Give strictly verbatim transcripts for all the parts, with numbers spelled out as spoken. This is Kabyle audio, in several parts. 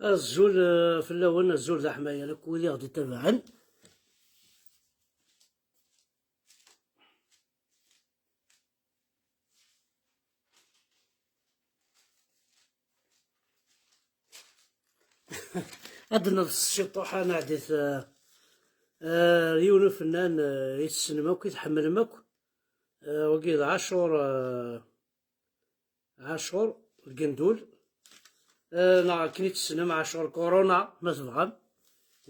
Azul, eh, fell-awen, azul d aḥmayan akk wid i ɣ-d-itabaɛen. Ad d-neḍs ciṭuḥ, ad neɛdit, eh, eh, yiwen ufennan, eh, i tessnem akk, i tḥemmlem akk. Eh, wagi d Ɛacur, eh, Ɛacur Lgendul. Eh, neɣ akken i tessnem, Ɛacur Corona, ma tebɣam.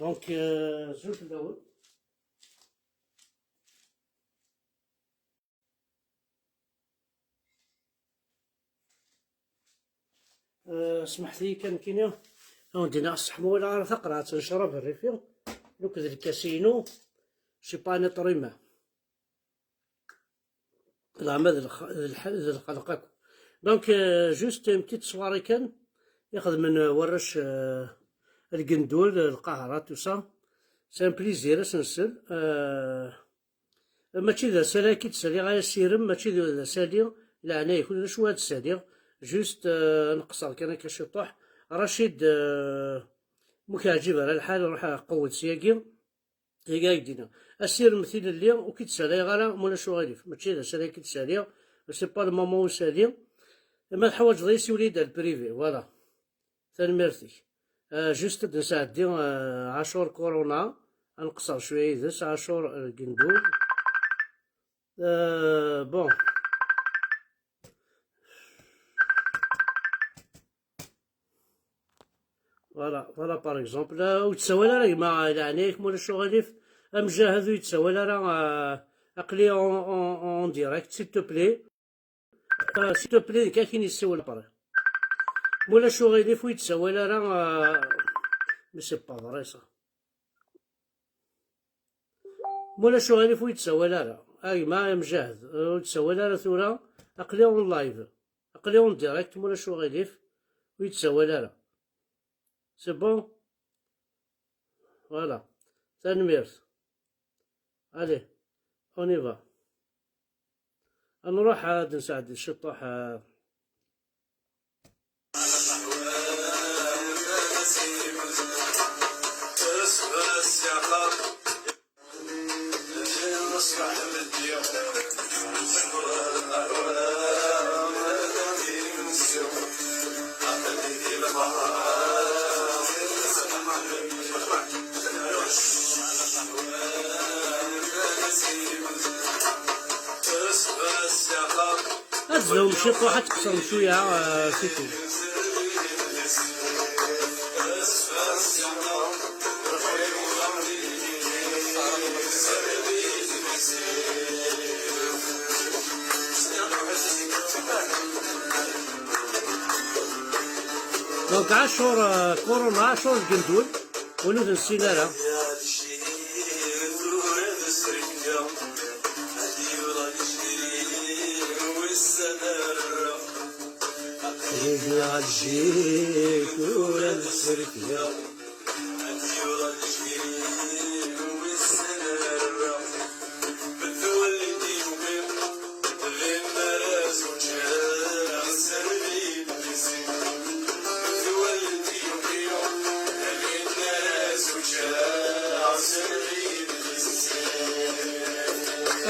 Donc, eh, azul fell-awen. Eh, smeḥt-iyi kan nekkini, ad wen-d-iniɣ sseḥmu wala ara taqerɛet n ccrab rrifi, nekk d lkas-inu, c'est pas un être humain. Leɛma d lx-, d lḥ-, d lxelq akk. Donc, euh, juste une petite soirée kan, i xedmen, euh, warrac, euh, Lgendul, euh, Lqahra, tout ça. C'est un plaisir, ad s-nsel. Euh, mačči d asali akka i d-saliɣ ay asirem, mačči d, d asali, leɛnaya-k, ulac wa ad saliɣ. Juste, euh, nqeṣṣer kan akka ciṭuḥ. Racid, euh, mu k-yeɛǧib ara lḥal, ruḥ qewwed syagi. Iga ak-d-iniɣ. Asirem tilelli, ur k-id-ssalayeɣ ara, ma ulac uɣilif. Mačči d asali i k-id-ssaliɣ, c'est pas le moment ussali. Ma teḥwaǧeḍ-iyi, siwel-iyi-d ar le privé, voilà. Tanemmirt-ik. Euh, juste ad d-nesɛeddi, euh, Ɛacur Corona, ad nqeṣṣer cwiya yid-s, Ɛacur, euh, Lgendul. Euh, bon. Voilà, voilà, par exemple. Ur yettawal ara gma, leɛnaya-k, ma ulac uɣilif. Amjahed ur yettawal ara, euh, aql-i en, en, en direct, s'il te plaît. Euh, s'il te plaît, d akin yessiwel après. Ma ulac uɣilif, ur yettawal ara, euh, mais c'est pas vrai, ça. Ma ulac uɣilif, ur yettawal ara. A gma amjahed, ur yettawal ara tura. Aql-i en live. Aql-i en direct, ma ulac uɣilif, ur yettawal ara. C'est bon? Voilà. Tanemmirt. Allez, on y va. Ad nruḥ ad nesɛeddi ciṭuḥ, ah. Ad tzewwem ciṭuḥ, ad tqeṣrem cwiya, euh, c'est tout. Donc, Ɛacur, euh, Corona, Ɛacur Lgendul, win ur t-nessin ara.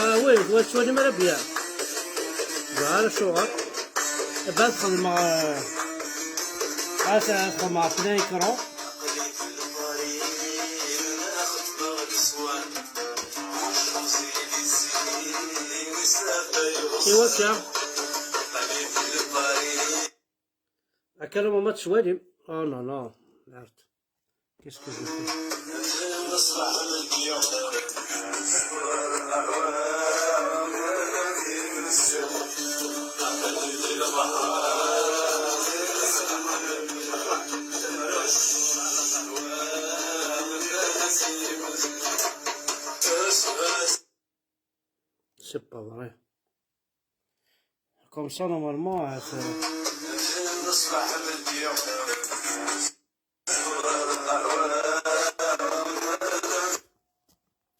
Ah oui, ur tettwalim ara bien. Bɣa ara cuɣer. Bad xedmeɣ, ah, ad xedmeɣ plein écran. I wakka. Akka la maman tettwalim. Oh non, non. Merde. Qu'est-ce que je fais? C'est pas vrai. Comme ça, normalement, euh, c'est...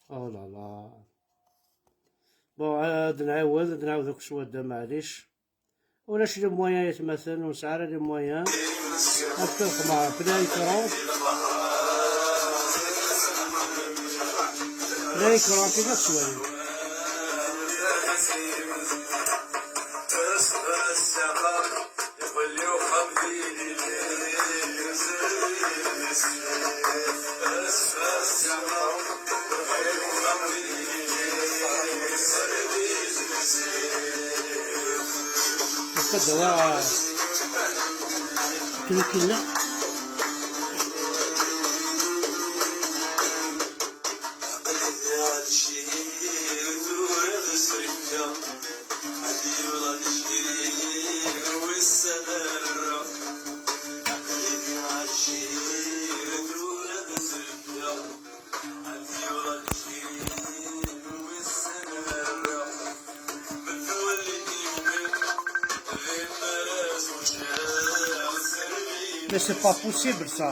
Oh là là. Bon, ad nɛawed, ad nɛawed akk s wadda, maɛlic. Ulac les moyens, yetmaten, ur nesɛi ara les moyens. Akka lxemɛer, plein écran. Plein écran, kif ad tettwalim. Akka d-, akken akken. Mais c'est pas possible, ça.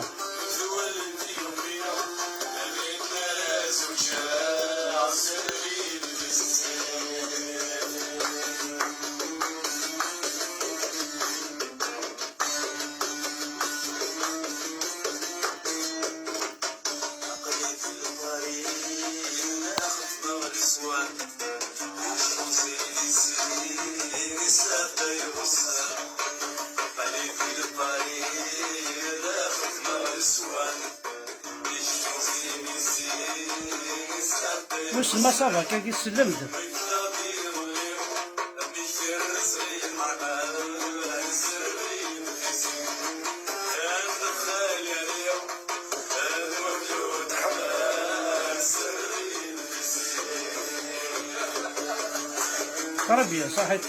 Wissen ma ça va, kagi tsellem-d. Très bien, صحيت.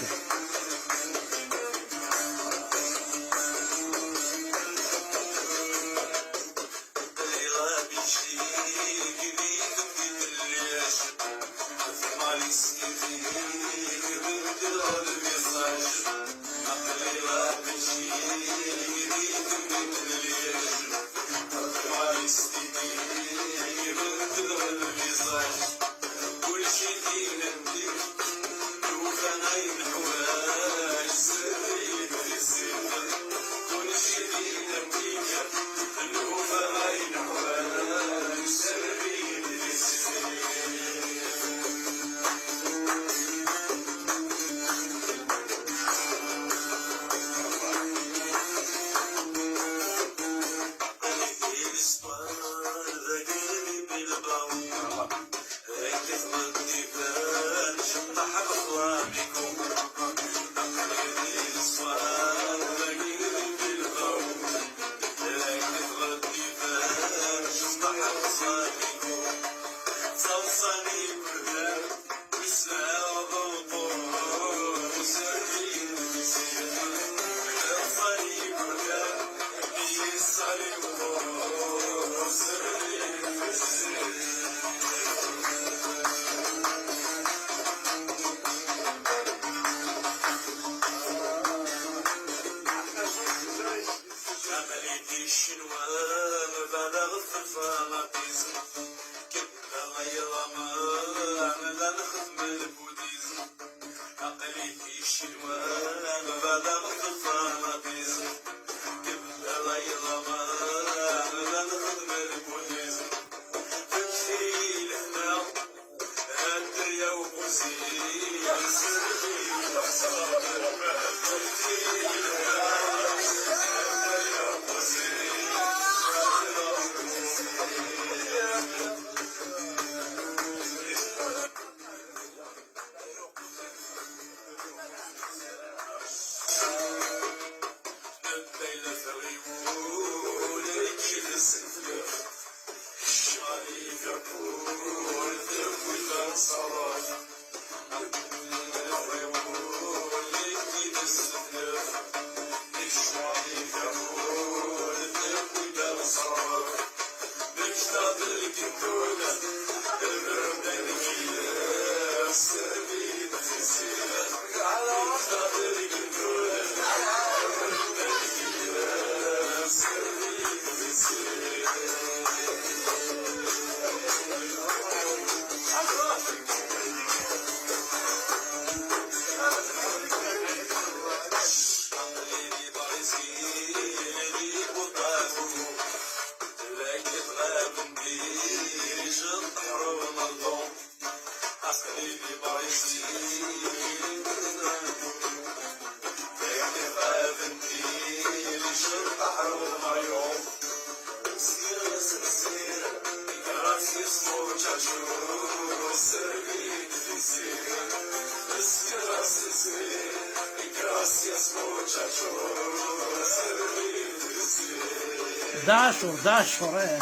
Dašur, dašur, eh.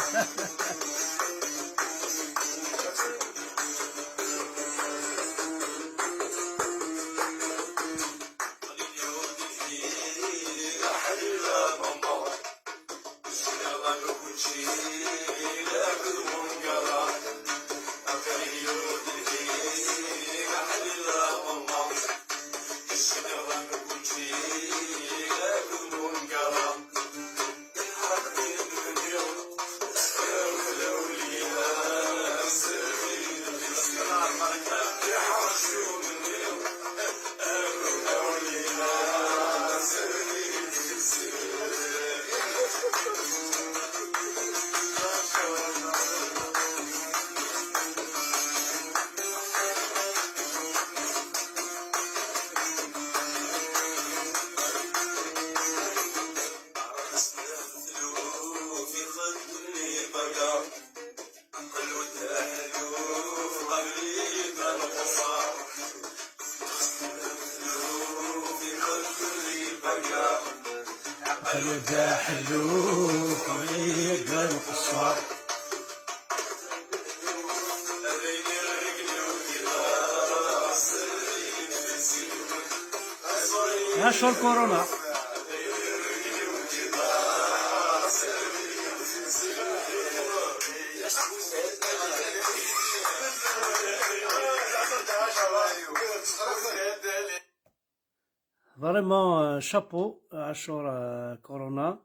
Acu lkuruna? Vraiment, euh, chapeau, Ɛacur, euh, Corona.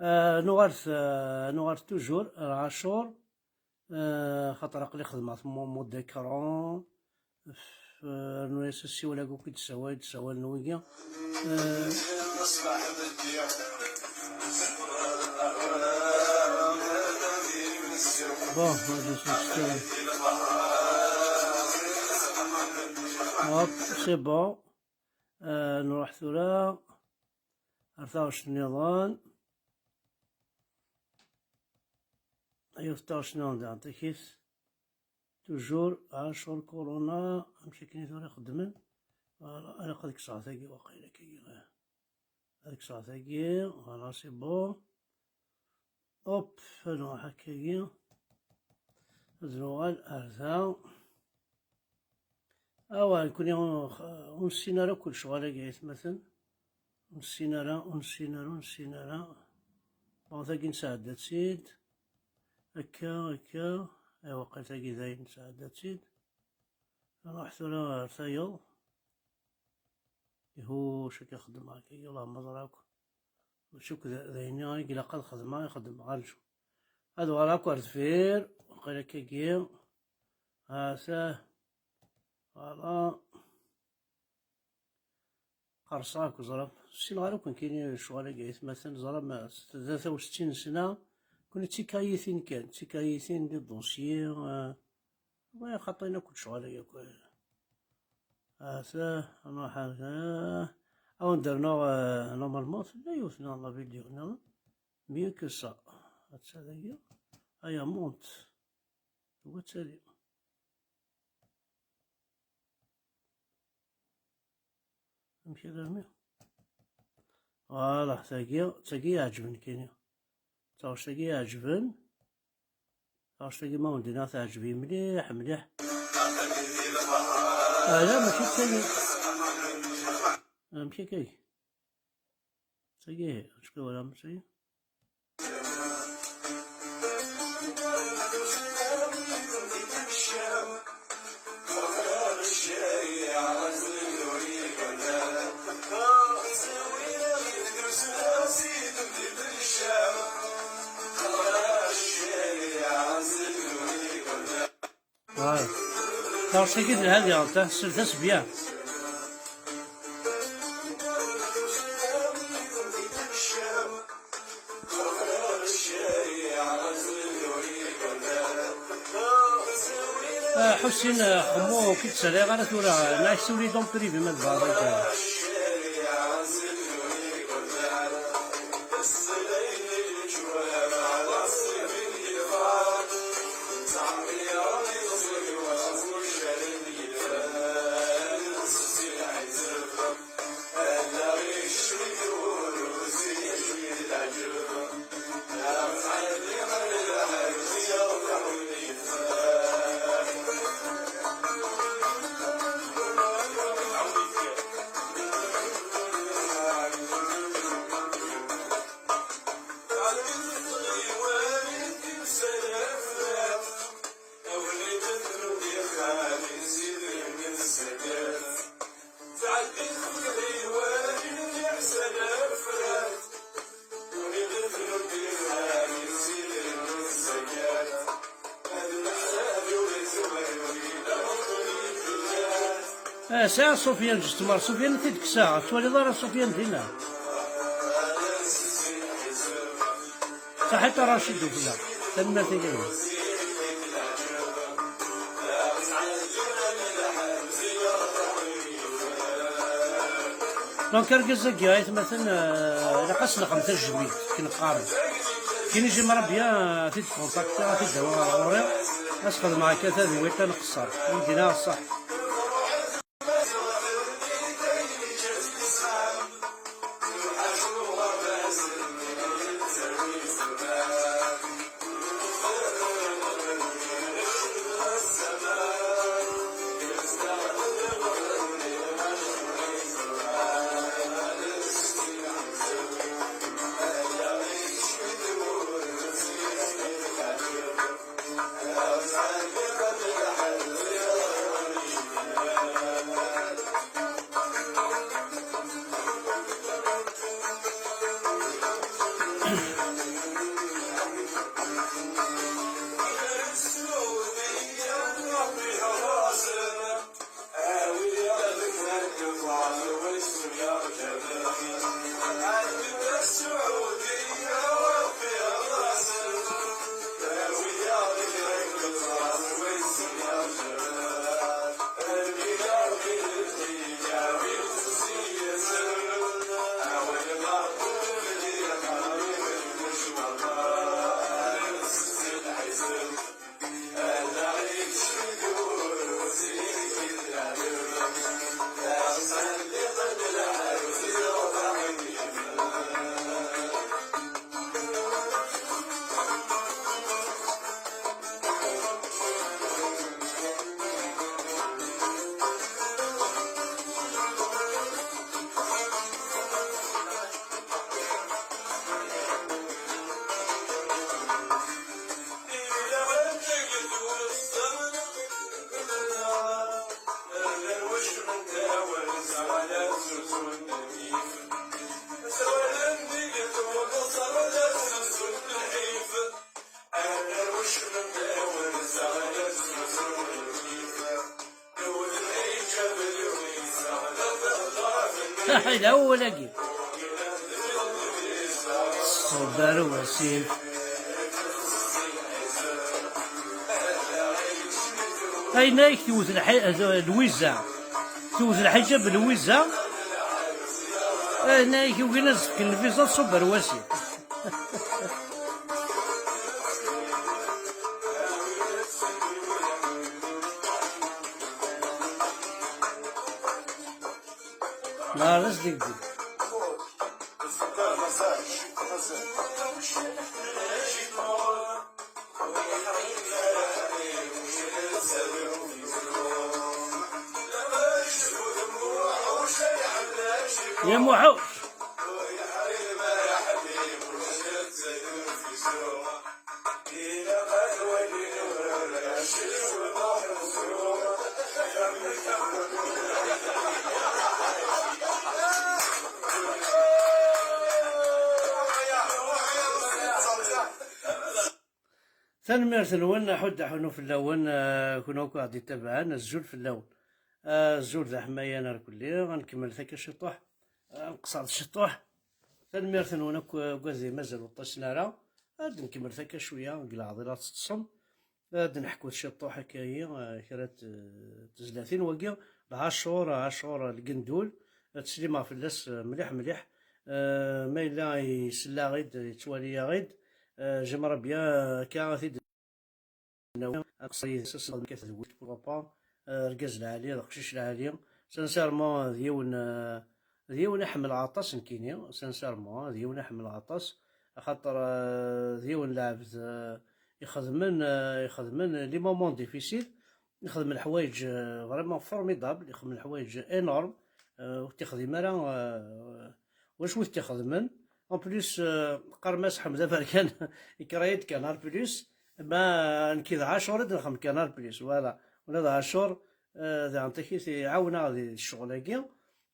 Euh, nuɣal, euh, nuɣal toujours ar Ɛacur, euh, xaṭer aql-i xedmeɣ mo-, mode écran. Euh, rnu-yas asiwel-agi akk i d-sawal, i d-sawalen wigi. Euh, bon, hop, c'est bon. Euh, nruḥ tura ar taɣect nniḍen. Yiwet taɣect nniḍen daɣen takit. Toujours Ɛacur Corona, amek akken i tura xeddmen. Voilà, ilaq ad kkseɣ tagi waqila akka. Ad kkseɣ tagi, voilà, c'est bon. Hop, ad nruḥ akkagi. Ad nuɣal ar da. Awa, nekkni ur, ur nessin ara akk lecɣal-agi, ay atmaten. Ur nessin ara, ur nessin ara, ur nessin ara. Bon, tagi nesɛedda-tt-id. Akka, akka. Aywa, qqel tagi dayen nesɛedda-tt-id. Nruḥ tura ɣer tayeḍ. Ihuc akka xeddmeɣ akka, yella ma ẓriɣ akk. Mačči akk d, d ayen i ilaq ad xedmeɣ, i xeddmeɣ, rǧu. Ad uɣaleɣ akk ar deffir, waqil akkagi. Ata, voilà. Qerṣeɣ akk, ẓram. Ssineɣ ara akk nekkini lecɣal-agi, ay atmaten, ẓram, s tlata u settin sna, kuni d tikayitin kan, d tikayitin di dossier, euh, wa xaṭin akk lecɣal-agi akk. Ata, nruḥ ar da. Awen-d-rnuɣ, euh, normalement tella yiwet niḍen la vidéo niḍen. Mieux que ça. Atta dagi. Aya, monte. Wa ttali. Amek armi? Voilà, tagi, tagi iɛeǧben kini. Taɣect-agi iɛeǧben. Taɣect-agi ma wen-d-iniɣ teɛǧeb-iyi mliḥ, mliḥ. Ala, mačči d tagi. Amek akka? Tagi, acu wala, mačči? Voilà. Taɣect-agi telha diɣen, ta-, s-, tasebya. Ah, Ḥusin, ah, xemmu, ki d-sariɣ ara tura, ah, neɣ suli-d en privé ma tebɣiḍ akka. Ah, sɛiɣ Sufyan, justement. Sufyan i t-id-kkseɣ. Ur twaliḍ ara Sufyan dinna? Saḥit a Racid ufella. Tanemmirt i gma. Donc, argaz-agi, aytmaten, euh, ilaq ad s-nexdem tajmilt, akken qqaren. Kini j'aimerais bien, euh, ad t-id-contacter, ad t-id-awiɣ ɣer ɣur-i, ad s-xedmeɣ akka tadwilt ad nqeṣṣer. Ur d-yenni ara ṣṣeḥ. Yelha wawal-agi. Ṣṣuber wasif. Ayen ay tewwet lḥi-, Lwiza. Tewwet lḥiǧab Lwiza. Ayen ay yugin ad s-fken lviza ṣṣuber wasif. Nɛerḍ-as deg-, يا موحوش. Tanemmirt-nwen, aḥudd aḥunu fell-awen, eh, kunwi akk aɣ-d-ittabaɛen, azul fell-awen. Eh, azul d aḥmayan ar kulli, ad nkemmel takka ciṭuḥ, eh, nqeṣṣer-d ciṭuḥ. Tanemmirt-nwen akk, eh, agad mazal ur ṭṭisen ara. Ad nkemmel takka cwiya, deg leɛḍil ad teṭṭsem. Ad neḥku ciṭuḥ akka-yi, eh, kra n t-, tezlatin wagi, d Ɛacur, Ɛacur Lgendul, ad teslimeɣ fell-as, eh, mliḥ mliḥ. Eh, ma yella yesla-aɣ-id, yettwali-aɣ-id, eh, j'aimerais bien, eh, akka ad t-id-nawi, ad nqeṣṣer yid-s, ad s-nexdem akka tedwilt, pourquoi pas, eh, argaz lɛali, d aqcic lɛali. Sincèrement, d yiwen, eh, d yiwen i ḥemmleɣ aṭas nekkini, sincèrement, d yiwen i ḥemmleɣ aṭas, axaṭer, eh, d yiwen lɛebd, eh, ixedmen, eh, ixedmen les moments difficiles, ixdem leḥwayeǧ, eh, vraiment formidable, ixdem leḥwayeǧ énorme, eh, ur t-ixdim ara, eh, wacu i t-ixedmen. En plus, eh, qqarem-as Ḥmed Aberkan, yekreh-d Canal Plus, ma nekki d Ɛacur i d-nexdem Canal Plus, voilà. Ula d Ɛacur, eh, daɣen takit iɛawen-aɣ di ccɣel-agi.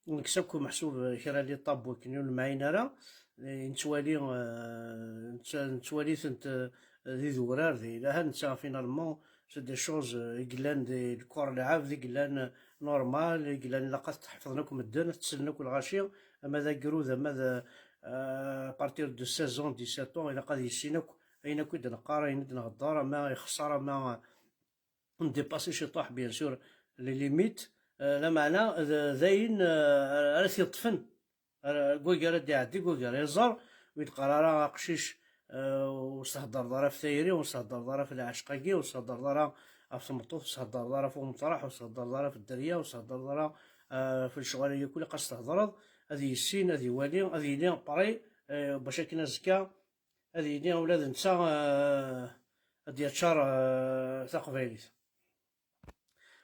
Nekkes akk meḥsub kra n les tabous akken ur nemɛin ara, eh, nettwali, eh, netta-, nettwali-tent, eh, d idurar, di laha netta finalement c'est des choses, eh, i yellan di le corps n lɛebd, i yellan, eh, normal, i yellan ilaq ad t-ḥefḍen akk medden, ad t-sellen akk lɣaci, ama d agrud, ama d, eh, à partir de seize ans, dix-sept ans, ilaq ad yissin akk ayen akk i d-neqqar, ayen i d-nhedder, ama ixeṣṣer, ama, eh, ndipasi ciṭuḥ, bien sûr, les limites, eh, lameɛna d, d ayen, eh, ara t-yeṭṭfen. Ara, deg wagi ara d-iɛeddi, deg wagi ara iẓer, ur yi-d-qqar ara aqcic, eh, ur s-thedreḍ ara ɣef tayri, ur s-thedreḍ ara ɣef lɛecq-agi, ur s-thedreḍ ara ɣef tmeṭṭut, ur s-thedreḍ ara ɣef umeṭreḥ, ur s-thedreḍ ara ɣef dderya, ur s-thedreḍ ara, eh, ɣef lecɣal-agi kul, ilaq ad s-thedreḍ, ad yissin, ad iwali, ad yili prêt, eh, bac akken azekka ad yili ula d netta, eh, ad d-yaččar, eh, taqbaylit.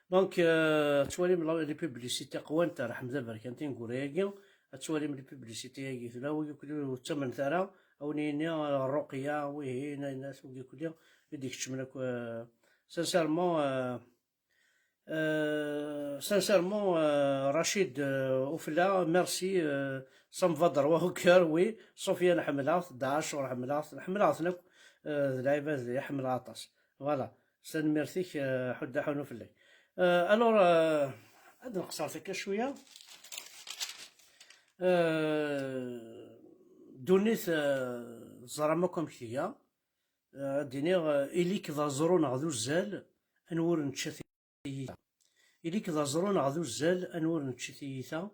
Donc, euh, ad twalim la-, les publicités qwant ar Ḥmed Aberkan tineggura-agi, ad twalim les publicités-agi, tella wigi kulli ur ttamnet ara, a wen-yini, euh, Ruqya, wihin, aynas, wigi kulli i d-ikeččmen akk, euh, sincèrement, euh, euh, sincèrement, euh, Rachid, euh, Oufla, merci, euh, ça me va droit au cœur, oui, Sofiane ḥemmleɣ-t, Daɛacur ḥemmleɣ-t, ḥemmleɣ-ten akk, euh, d lɛibad i ḥemmleɣ aṭas. Voilà. S tanemmirt-ik, eh, ḥuddaḥ unu fell-ak. Eh, alors, eh, ad nqeṣṣer akka cwiya. Eh, ddunit, eh, teẓram akk amek tga. Eh, ad d-iniɣ, eh, ili-k d aẓru neɣ d uzzal, anwa ur nečča tiyita. Ili-k d aẓru neɣ d uzzal, anwa ur nečči tiyita.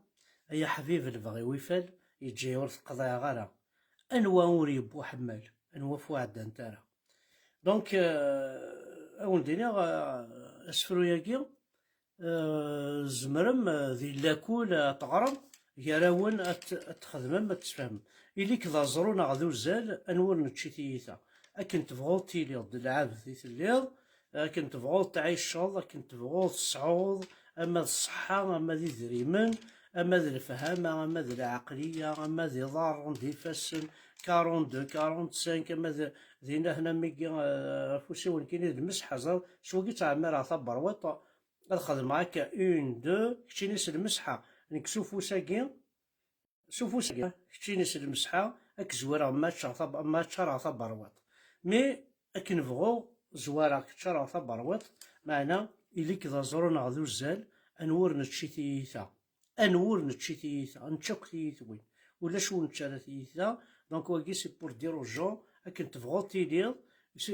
Ay aḥbib, lebɣi-w ifal, yeǧǧa-yi ur t-qḍiɛeɣ ara. Anwa ur yewwi uḥemmal, anwa fu ɛeddant ara. Donc, euh, a wen-d-iniɣ, euh, asefru-agi, euh, tzemrem, euh, di lakul, euh, ad teɣrem, gar-awen ad t-, ad txedmem, ad tfehmem. Ili-k d aẓru neɣ d uzzal, anwa ur nečči tiyita. Akken tebɣuḍ tiliḍ, d lɛebd i telliḍ, akken tebɣuḍ tɛiceḍ, akken tebɣuḍ tesɛuḍ, ama d ṣṣeḥḥa, ama d idrimen, ama d lefhama, ama d lɛeqliya, ama d iḍarren, d ifassen, quarante-deux, quarante-cinq, ama d, dinna hna mi gi, eh, afus-iw nekkini d lmesḥ, ẓer, s wagi ttɛemmireɣ taberwiṭ, ad xedmeɣ akka, une, deux, keččini s lmesḥa, nekk s ufus-agi, s ufus-agi, keččini s lmesḥa, ad k-zwireɣ ma ččareɣ tab-, ma ččareɣ taberwiṭ. Mi akken bɣuɣ, zwareɣ-k ččareɣ taberwiṭ, meɛna ili-k d aẓru neɣ d uzzal, anwa ur nečči tiyita. Anwa ur nečči tiyita, nečča akk tiyitwin. Ulac ur nečči ara tiyita, donc wagi c'est pour dire aux gens, akken tebɣuḍ tiliḍ,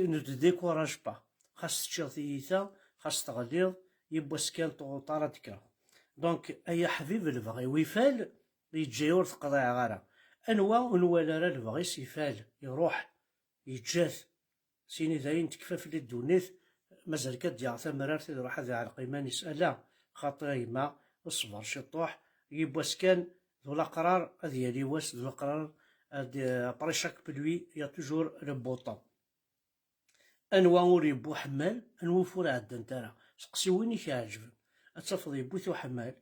ne te décourage pas. Xas teččiḍ tiyita, xas teɣliḍ, yiwwas kan tɣuṭ ara d-kkreḍ. Donc, ay aḥbib, lebɣi-w ifal, yeǧǧa-yi ur t-qḍiɛeɣ ara. Anwa ur nwala ara lebɣi-s ifal, iruḥ, yeǧǧa-t. Sini dayen tekfa fell-i ddunit, mazal kan ad d-yaɣ tamrart, ad iruḥ ad iɛelleq iman-is. Ala, xaṭi a gma, ṣber ciṭuḥ, yiwwas kan, d ulaqrar ad yali wass, d ulaqrar ad, après chaque pluie, il y a toujours le beau temps. Anwa ur yewwi uḥemmal, anwa ur ɛeddant ara. Seqsi win i k-iɛeǧben. Ad tafeḍ yewwi-t uḥemmal,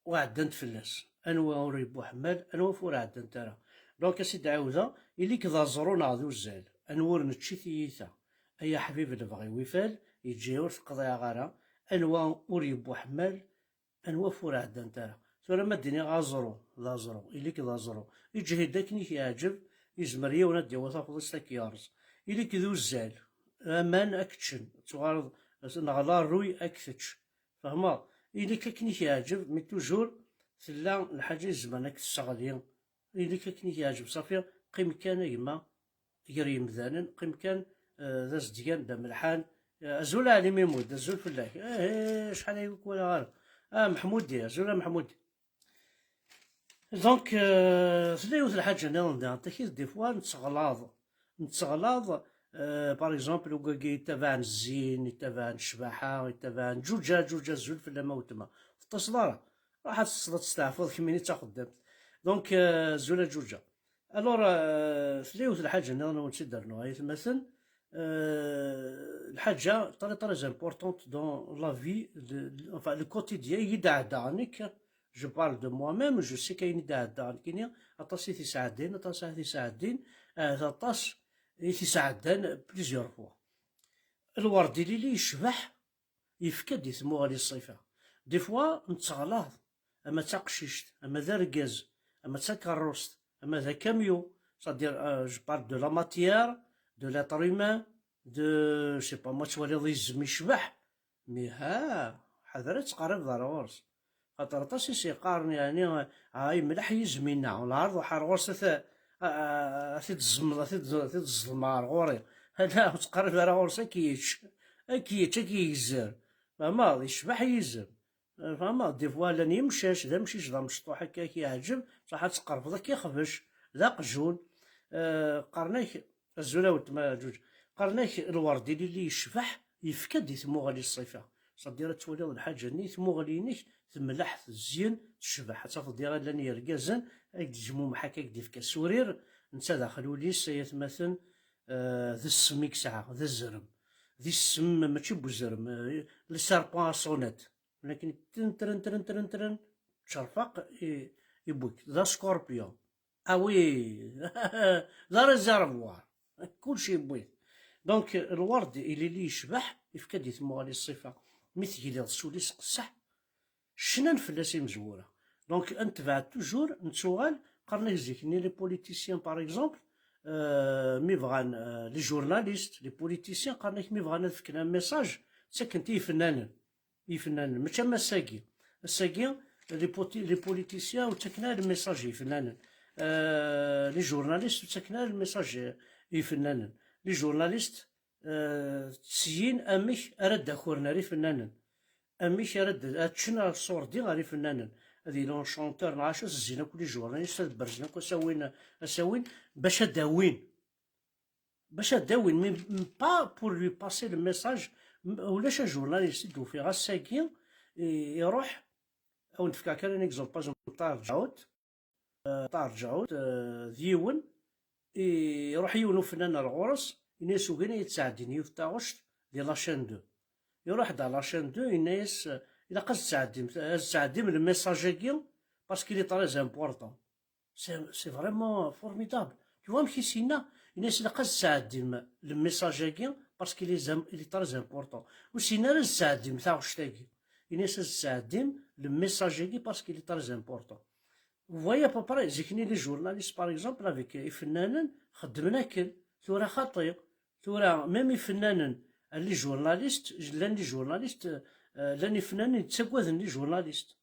u ɛeddant fell-as. Anwa ur yewwi uḥemmal, anwa ur ɛeddant ara. Donc, as-id-ɛiwdeɣ, ili-k d aẓru neɣ d uzzal, anwa ur nečči tiyita. Ay aḥbib, lebɣi-w ifal, yeǧǧa-yi ur t-qḍiɛeɣ ara. Anwa ur yewwi uḥemmal, anwa ur ɛeddant ara. Tura ma d-iniɣ aẓru, d aẓru, ili-k d aẓru. Iǧhid akken i k-yeɛǧeb, yezmer yiwen ad d-yawi tafḍist ad k-yerẓ. Ili-k d uzzal, aman ad k-ččen, tuɣaleḍ, neɣ la rue ad k-tečč. Fehmeḍ? Ili-k akken i k-yeɛǧeb, mais toujours tella lḥaǧa izemren ad k-tesseɣli. Ili-k akken i k-yeɛǧeb, ṣafi, qqim kan a gma, gar yemdanen, qqim kan, eh, d azedgan, d amelḥan, Azul a Ɛli Mimud, azul fell-ak. Eh, eh, acḥal ay ur k-walaɣ ara. Ah, Meḥmudi, azul a Meḥmudi. Donc, euh, tella yiwet lḥaǧa nniḍen daɣen, takit des fois netteɣlaḍ. Netteɣlaḍ, euh, par exemple, wagi yettabaɛen zzin, yettabaɛen ccbaḥa, yettabaɛen ǧuǧa, ǧuǧa, azul fell-am a weltma. Teṭṭaseḍ ara. Ruḥ ad teṭṭseḍ, ad testeɛfuḍ, kemmini d taxeddamt. Donc, euh, azul a ǧuǧa. Alors, euh, tella yiwet lḥaǧa nniḍen ur tt-id-rennuɣ ay atmaten. Euh, lḥaǧa très, très importante dans la vie, de, de, enfin, le quotidien, i yi-d-ɛedda nekk, je parle de moi-même, je sais qu'ayen i d-ɛedda nekkini, aṭas i t-isɛeddayen, aṭas i t-isɛeddayen, ahat aṭas i t-isɛeddan plusieurs fois. Lwerd ilili yecbeḥ, yefka-d i tmuɣli ṣṣifa. Des fois, netteɣlaḍ, ama d taqcict, ama d argaz, ama d takeṛṛust, ama d akamyu, c'est-à-dire, euh, je parle de la matière, de l'être humain, de, je sais pas, ma twaliḍ izem yecbeḥ, mais ha, ḥader ad tqerribeḍ ar ɣur-s. Xaṭer aṭas i s-yeqqaren, yeɛni, ay mlaḥ yizem-inna, lɛerḍ uḥer ɣur-s a t-, a, a, a t-id-ẓẓmeḍ, a t-id-, a t-id-ẓẓlem ar ɣur-i. Ala, ur ttqerrib ara ɣur-s, ad k-yečč, ad k-yečč, ad k-yegzer. Fehmeḍ? Yecbeḥ yizem. Fehmeḍ? Des fois llan yemcac, d amcic d amecṭuḥ akka ad k-yeɛǧeb, ṣaḥ ad tqerrbeḍ ad k-yexbec, d aqjun. Eh, qqaren-ak, azul a weltma Ǧuǧ, qqaren-ak lwerd ilili yecbeḥ, yefka-d i tmuɣli ṣṣifa. C'est-à-dire ad twaliḍ lḥaǧa-nni, tmuɣli-inek temleḥ, tezyen, tecbeḥ. Ad tafeḍ diɣ llan yergazen, ad k-d-yezmumḥ akka, ad k-d-yefk asurir, netta daxel ul-is, ay atmaten, eh, d ssem i yesɛa, d azrem. D ssem, mačči n uzrem, eh, le serpent à sonnette. Lakin tren, tren, tren, tren, tren, tcerfaq, i, iwwi-k. D ascorpion. Ah oui, d aréservoir. Kulci yewwi-t. Donc, lwerd ilili yecbeḥ, yefka-d i tmuɣli ṣṣifa. Mi tegliḍ s ul-is qesseḥ, ccnan fell-as imezwura. Donc, ad netbeɛ toujours, nettuɣal, qqaren-ak zik-nni les politiciens, par exemple, euh, mi bɣan, euh, les journalistes, les politiciens, qqaren-ak mi bɣan ad fken un message, ttaken-t i yifennanen. Ifennanen, mačči am ass-agi. Ass-agi, les poti-, les politiciens ur ttaken ara le message i yifennanen. Euh, les journalistes ur ttaken ara le message i yifennanen. Les journalistes, euh, ttessin amek ara d-akuren ar ifennanen. Amek ara d-, ad ččen aṣurdi ar ifennanen. Ad yili un chanteur neɣ acu, ad zzin akk les journalistes, ad berzen akk asawin, asawin, bac ad d-awin. Bac ad d-awin, mais pas pour lui passer le message. Ulac ajurnalist i d-ufiɣ ass-agi, i-, iruḥ, ad wen-d-fkeɣ kan un exemple, par exemple, Ṭaher Ǧaɛut, euh, Ṭaher Ǧaɛut, euh, d yiwen, i-, iruḥ yiwen ufennan ar ɣur-s, ini-as ugin ad yi-d-sɛeddin yiwet taɣect di la chaîne deux. Iruḥ-d à la chaîne deux, yenna-yas, euh, ilaq ad d-tesɛeddim, ad d-tesɛeddim le message-agi, parce qu'il est très important. C'est, c'est vraiment formidable. Tu vois amek i s-yenna? Yenna-yas ilaq ad tesɛeddim le message-agi parce qu'il est, il est très important. Ur s-yenna ara ad tesɛeddim taɣect-agi. Yenna-yas ad tesɛeddim le message-agi parce qu'il est très important. Vous voyez à peu près, zik-nni les journalistes, par exemple, avec, euh, ifennanen, xeddmen akken. Tura xaṭi, tura, même ifennanen, euh, les journalistes, llan les journalistes, euh, llan ifennanen yettaggaden les journalistes.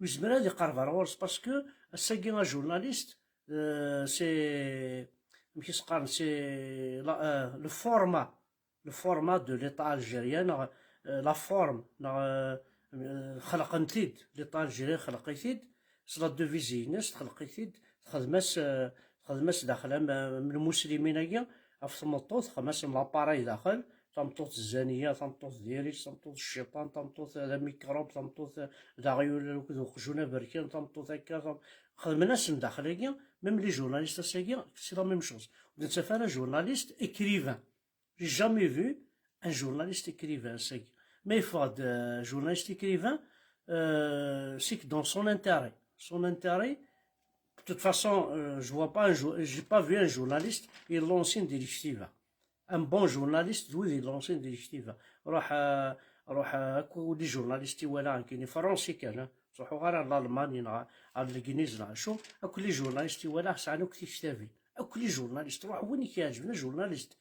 Ur yezmir ad iqerreb ar ɣur-s, parce que ass-agi un journaliste, euh, c'est, amek i s-qqaren, c'est la, euh, le format, le format de l'État algérien, neɣ, euh, la forme, neɣ, euh, euh, xelqen-t-id, l'État algérien ixleq-it-id, s la devise-ines, texleq-it-id, texdem-as, euh, texdem-as daxel am, am lmuslimin-agi, ɣef tmeṭṭut, texdem-asen l'appareil daxel, tameṭṭut zzaniya, tameṭṭut diri-tt, tameṭṭut cciṭan, tameṭṭut d amikrub, tameṭṭut d aɣyul akked uqjun aberkan, tameṭṭut akka, tam-, xedmen-asen daxel-agi, même les journalistes ass-agi, c'est la même chose. Ur d-nettaf ara journaliste écrivain. J'ai jamais vu un journaliste écrivain ass-agi. Ma yeffeɣ-d, euh, journaliste écrivain, euh, c'est que dans son intérêt. Son intérêt, de toute façon, euh, je vois pas un jour, j'ai pas vu un journaliste, il lance une directive. Un bon journaliste, d wid yellansin di lektiba. Ruḥ, eh, ruḥ, eh, akk les journalistes i walaɣ nekkini, Fransi kan, eh, ttruḥuɣ ara ar Lalman neɣ ar Legniz neɣ acu, akk les journalistes i walaɣ sɛan akk tiktabin. Akk les journalistes, ruḥ win i k-iɛeǧben, les journalistes,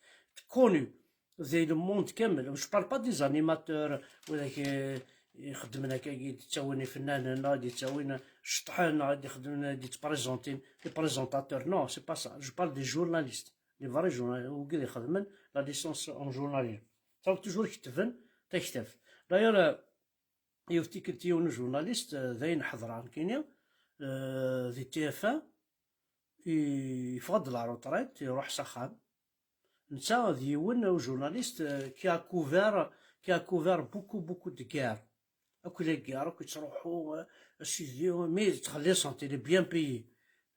connu di le monde kamel. Je parle pas des animateurs, widak, eh, ixeddmen akkagi, d-ttawin ifennanen, neɣ d-ttawin ceṭṭḥen, neɣ d-ixeddmen, d-ttprésentin, les présentateurs. Non, c'est pas ça. Je parle des journalistes. Les vrais journalistes, wigi ixedmen la licence en journalisme. Ttawḍ toujours ketben taktabt. D'ailleurs, euh, yiwet tikkelt yiwen ujournaliste, euh, d ayen ḥeḍreɣ nekkini, euh, di T F un, i-, yeffeɣ-d la retraite, iruḥ s axxam. Netta d yiwen ujournaliste, euh, qui a couvert, qui a couvert beaucoup, beaucoup de guerres. Akk la guerre, akk yettruḥu, euh, a sidi, mais ttxelliṣen-t, il est bien payé.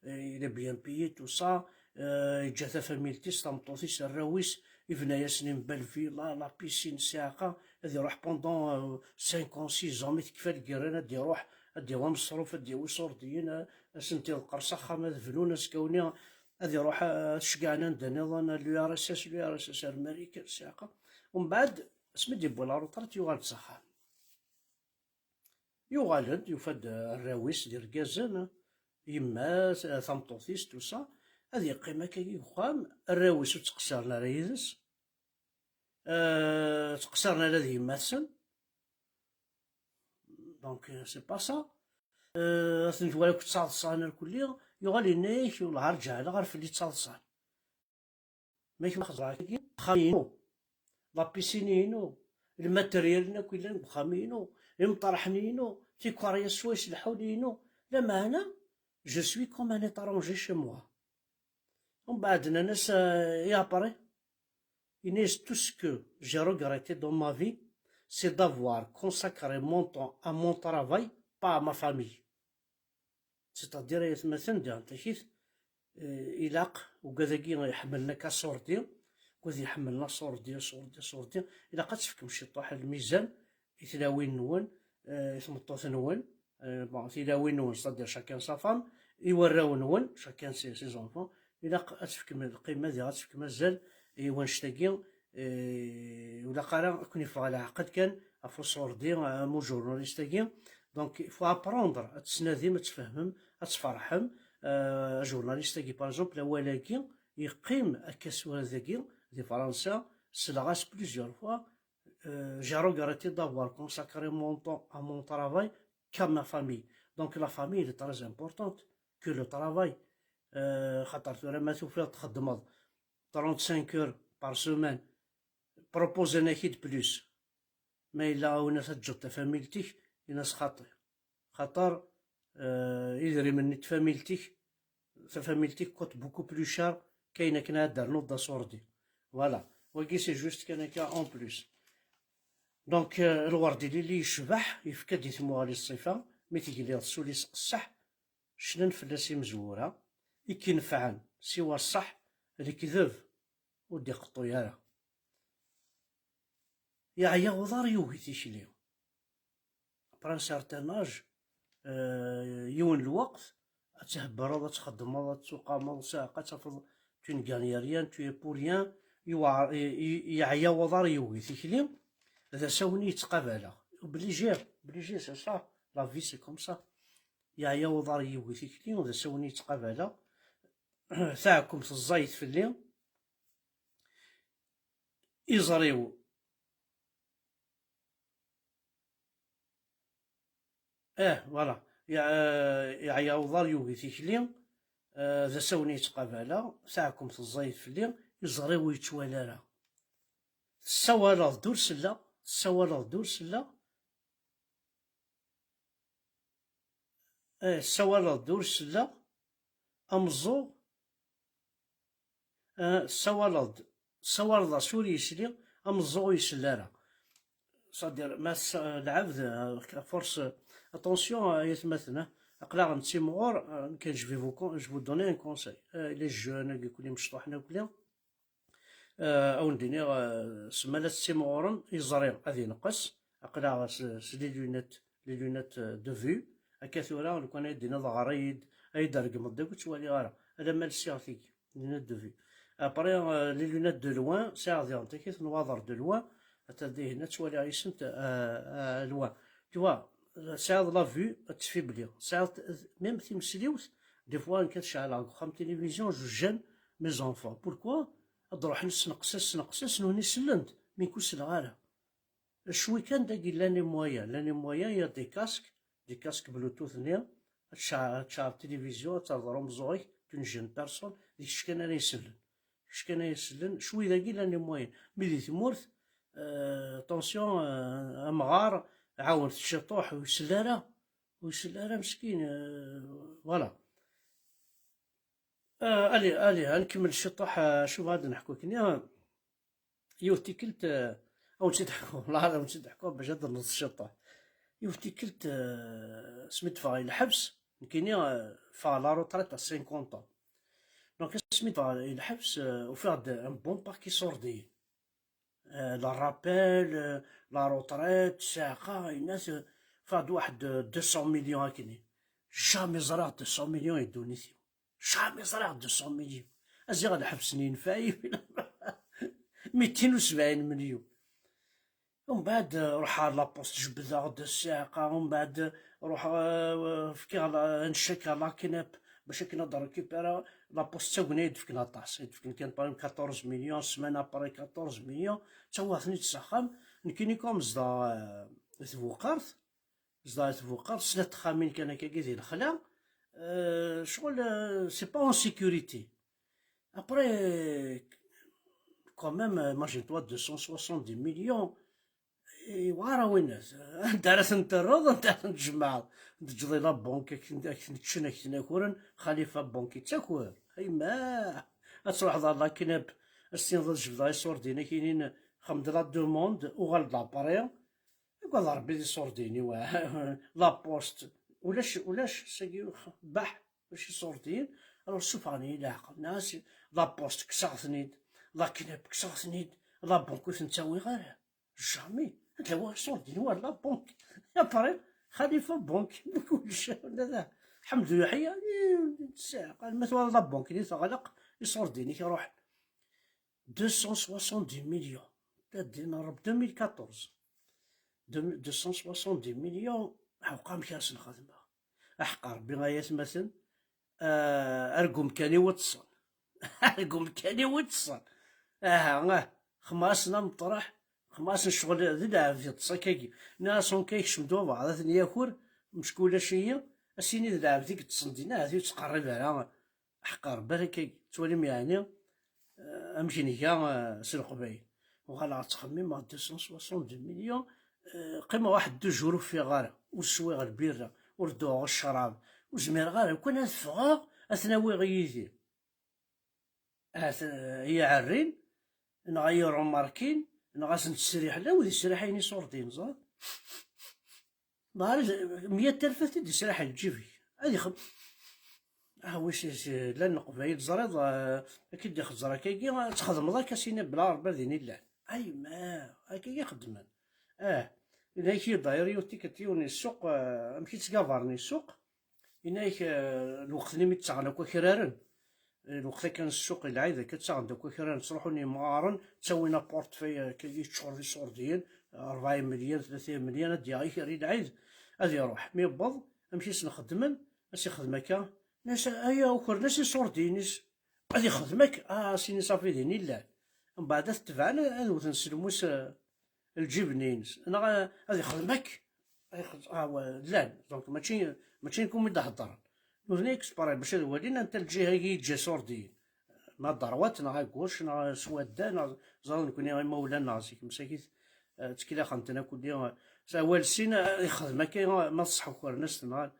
Euh, il est bien payé, tout ça. Euh, yeǧǧa tafamilt-is, tameṭṭut-is, arraw-is, yebna-yasen une belle villa, la piscine, ssiɛqa. Ad iruḥ pendant, euh, cinq ans, six ans, mi tekfa lgirra, ad iruḥ, ad yawi ameṣruf, ad yawi iṣurdiyen, euh, ad sen-iḍeqqer s axxam, ad bnun, azekka-nni ad iruḥ, euh, ad ceggɛen anda nniḍen, l'U R S S, l'U R S S, ar Marikan, ssiɛqa. Umbeɛd, asmi d-yewwi la retraite, yuɣal-d s axxam. Yuɣal-d, yufa-d arraw-is d irgazen, yemma-s, tameṭṭut-is, tout ça, ad yeqqim akkagi deg uxxam, arraw-is ur ttqeṣṣiren ara yid-s, euh, ttqeṣṣiren ala d yemma-tsen. Donc, euh, c'est pas ça. Euh, ad ten-twala akk ttaḍsan irkelli, yuɣal yenna-yak, "Wellah ar ǧeɛleɣ ar fell-i ttaḍsan." Ma kemm xeẓreɣ-agi, axxam-inu, la piscine-inu, lmateryal-nni akk yellan deg uxxam-inu, imeṭraḥen-inu, tikeṛyas swayes leḥḥun-inu, lameɛna, je suis comme un étranger chez moi. Umbeɛd nnan-as, euh, et après? Yenna-yas, tout ce que j'ai regretté dans ma vie, c'est d'avoir consacré mon temps à mon travail, pas à ma famille. C'est-à-dire, ay atmaten, diɣen takit, eh, ilaq, ugad-agi iḥemmlen akka aṣurdi, ugad iḥemmlen aṣurdi, aṣurdi, aṣurdi, ilaq ad tefkem ciṭuḥ lmizan i tlawin-nwen, eh, i tmeṭṭut-nwen, eh, bon, tilawin-nwen, c'est-à-dire chacun sa femme, i warraw-nwen, chacun ses, ses enfants, ilaq ad tefkem lqima diɣ, ad tefkem azal i wanect-agi, eh, ur ilaq ara ad ken-iffeɣ leɛqel kan ɣef uṣurdi, am ujournaliste-agi. Donc, il faut apprendre, ad tesnadim, ad tfehmem, ad tferḥem. Euh, ajournaliste-agi, par exemple, awal-agi, yeqqim akka s wad-agi, di Fransa, selleɣ-as plusieurs fois, euh, j'ai regretté d'avoir consacré mon temps à mon travail qu'à ma famille. Donc, la famille, elle est très importante que le travail. Euh, xaṭer tura ma tufiḍ txeddmeḍ trente-cinq heures par semaine, proposen-ak-id plus. Ma yella awen ad teǧǧeḍ tafamilt-ik, in-as xaṭi. Xaṭer, euh, idrimen n tfamilt-ik, tafamilt-ik coûte beaucoup plus cher kayen akken ad d-ternuḍ d aṣurdi. Voilà. Wagi, c'est juste kan akka en plus. Donc, euh, lwerdi lili yecbeḥ, yefka-d i tmuɣli ṣṣifa, mi tegliḍ s ul-is qesseḥ, cnan fell-as imezwura, i k-inefɛen siwa ṣṣeḥ, lekdeb ur d-iqeṭṭu ara. Yeɛya uḍar, yugi tikli. Après un certain âge, euh, yiwen lweqt, ad thebbreḍ, ad txeddmeḍ, ad tuqameḍ, saɛqa ad tafeḍ, tu ne gagnes rien, tu es pour rien, yewɛer, i, i, yeɛya uḍar, yugi tikli, d asawen i yettqabaleɣ. Obligé, obligé, c'est ça, la vie c'est comme ça. Yeɛya uḍar, yugi tikli, d asawen i yettqabaleɣ. Taɛkemt ẓẓayet fell-i, iẓri-w. Eh, voilà. Ye-, eh, yeɛya uḍar, yugi tikli, eh, d asawen i yettqabaleɣ, taɛkemt ẓẓayet fell-i, iẓri-w ur yettwali ara. Tessawaleḍ-d ur selleɣ, tessawaleḍ-d ur selleɣ. Eh, tessawaleḍ-d ur selleɣ, ameẓẓuɣ, eh, tessawaleḍ-d, tessawaleḍ-as ur yesli, ameẓẓuɣ ur yesli ara. C'est-à-dire, ma s-, lɛebd, eh, à force, eh, attention, eh, ay atmaten, eh, aql-aɣ nettimɣur, eh, nekk, je vais vous con-, je vous donner un conseil. Eh, les jeunes, akk imecṭuḥen akk, eh, ad wen-d-iniɣ, eh, s ma la tettimɣurem, iẓri ad inqes, aql-aɣ s, s les lunettes, les lunettes, eh, de vue, akka tura, lukan ay d-tiniḍ ɣer-iyi-d, ay d-tregmeḍ, dagi ur ttwaliɣ ara, alamma lsiɣ tigi, lunettes de vue. Après, eh, les lunettes de loin, sɛiɣ diɣen takit n waḍar de loin, ata dihin ad ttwaliɣ yis-sent, eh, eh, loin. Tu vois, sɛiɣ la vue, ad tfibli, sɛiɣ t-, même timesliwt, des fois, nekk ad ceɛleɣ deg uxxam télévision, je gêne mes enfants. Pourquoi? Ad ruḥen sneqs-as, sneqs-as, nutni sellen-d, mi ur selleɣ ara. Cwi kan dagi llan les moyens, llan les moyens, il y a des casques, des casques Bluetooth-nni, ad tca-, ad tceɛleḍ tilivizyu, ad terḍel umeẓẓuɣ-ik, tu ne gênes personne, d kečč kan ara isellen. Kečč kan ara isellen, cwi dagi llan les moyens. Mi di tmurt, euh, attention, euh, amɣar, ɛawen ciṭuḥ, ur isell ara, ur isell ara meskin, euh, voilà. Euh, allez, allez, ad nkemmel ciṭuḥ, euh, acu bɣa ad neḥku akkenni. Yiwet tikkelt, euh, ad wen-tt-id-ḥkuɣ, la, ad wen-tt-id-ḥkuɣ bac ad d-nneḍ ciṭuḥ. Yiwet tikkelt, euh, asmi d-ffɣeɣ i lḥebs, nekkini, euh, ffɣeɣ la retraite à cinquante ans. Donc, asmi d-ffɣeɣ i lḥebs, euh, ufiɣ-d un bon paquet iṣurdiyen. Euh, le rappel, euh, la retraite, ssiɛqa, yenna-t, euh, ufiɣ-d waḥed, euh, deux cents millions akkenni. Jamais ẓriɣ deux cents millions i ddunit-iw. Jamais ẓriɣ deux cents millions. Aziɣ lḥebs-nni yenfeɛ-iyi. Mitin u sebɛin millions. Umbeɛd, euh, ruḥeɣ ɣer la poste, jebdeɣ-d ssiɛqa, umbeɛd, euh, ruḥeɣ, euh, fkiɣ la, un chèque à la CNAP, bac akken ad récupérer, la poste d tagna i d-fken aṭas, i d-fken kan par exemple quatorze millions, ssmana après quatorze millions, ttawiɣ-ten-id s axxam, nekkini comme zedɣeɣ, euh, di tbuqart, zedɣeɣ di tbuqart, snat texxamin kan akkagi di lexla, euh, ccɣel, euh, c'est pas en sécurité. Après, quand même, imagine-toi, deux cent soixante-dix millions, yewɛer a winnat. Anda ara ten-terreḍ, anda ara ten-tjemɛeḍ? Teǧǧeḍ i la banque, ak-, ak-ten-ččen, ak-ten-akuren, Xalifa Bank yettaker. Ayma, ad truḥeḍ ɣer la CNAP, ad s-tiniḍ ad jebdeɣ iṣurdiyen, ak-inin, xdem-d la demande, uɣal-d après. Agad Rebbi d iṣurdiyen-iw, la poste, ulac, ulac, sagi, baḥ, ulac iṣurdiyen, alors ssufɣen-iyi leɛqel, nniɣ-as, la poste, kkseɣ-ten-id, la CNAP, kkseɣ-ten-id, la banque ur ten-ttawiɣ ara, jamais, ad d-awiɣ iṣurdiyen war la banque, après, Xalifa Bank, kullec, ḥmed Yeḥya, ma twalaḍ la banque-nni teɣleq, iṣurdiyen-ik ruḥen. Deux cent soixante-dix millions. Ad d-inin Rebbi deux mille quatorze. Deux, deux cent soixante-dix millions, ɛewqa amek ara sen-xedmeɣ. Aḥeqq Rebbi ay atmaten, ah, argum kan i weṭṭsen. Argum kan i weṭṭsen. Aha, ah, xemma-asen ameṭraḥ, xemma-asen ccɣel d lɛebd yeṭṭes akkagi. Nniɣ-as, ok, kcem-d wabɛaḍ, ad ten-yaker, mecku ulac-iyi, as-ini d lɛebd i yeṭṭsen dinna, ahat ur yettqerrib ara. Ḥeqq Rebbi ara k-, tettwalim yeɛni, eh, amek nga, eh, s Leqbayel. Uɣaleɣ ttxemmimeɣ deux cent soixante-dix millions, eh, qqimeɣ waḥed deux jours ur ffiɣeɣ ara, ur swiɣ lbirra, ur dduɣeɣ ccrab, ur zmireɣ ara, lukan ad ffɣeɣ, ad ten-awiɣ yid-i. Ahat, eh, i yi-ɛerrin, neɣ i yi-rumarkin, neɣ ad sen-ttesriḥen, awi d isriḥayen iṣurdiyen, ẓer. Nɣer meyya tarfat i d-israḥ lǧib-ik. Ad ixem-, ah, wis is-, llan Leqbayel, teẓriḍ, ah, akken d-ixeẓẓer akkagi, ad txedmeḍ akka, sini bla Rebbi ad ini llan. Ay ma, akkagi xeddmen. Ah, yenna-ak-id dayer yiwet tikkelt yiwen i ssuq, ah, amek i ttgabaren i ssuq, yenna-ak, ah, lweqt-nni mi ttaɣen akk akraren, lweqt-a kan ssuq i lɛid, akka ttaɣen-d akk akraren, ttruḥun yemɣaren, ttawin aportefeuille, akka yeččur d iṣurdiyen, rebɛa imelyan, tlata imelyan, ad d-yaɣ ikerri lɛid, ad iruḥ. Mi yewweḍ, amek i sen-xeddmen? Ad s-ixdem akka, nnas, aya, ukren-as iṣurdiyen-is, ad ixdem akka, ah, sini safi din i llan. Mbeɛd ad t-tebɛen, ad wten s lmus, eh, lǧib-nni-ines, neɣ, eh, ad ixdem akka, ad ixdem, ah, wa, llan, donc mačči, mačči nekk umi d-heddren. Nutni exprès bac ad walin anta lǧiha i yeǧǧa iṣurdiyen. Ma droite, neɣ à gauche, neɣ s wadda, neɣ ẓer nekkni imawlan-nneɣ zik msakit, eh, ttkilaxen-ten akk-nni, eh, s awal sin, eh, ixdem akka, eh, ma tṣeḥ ukren-as-ten, neɣ,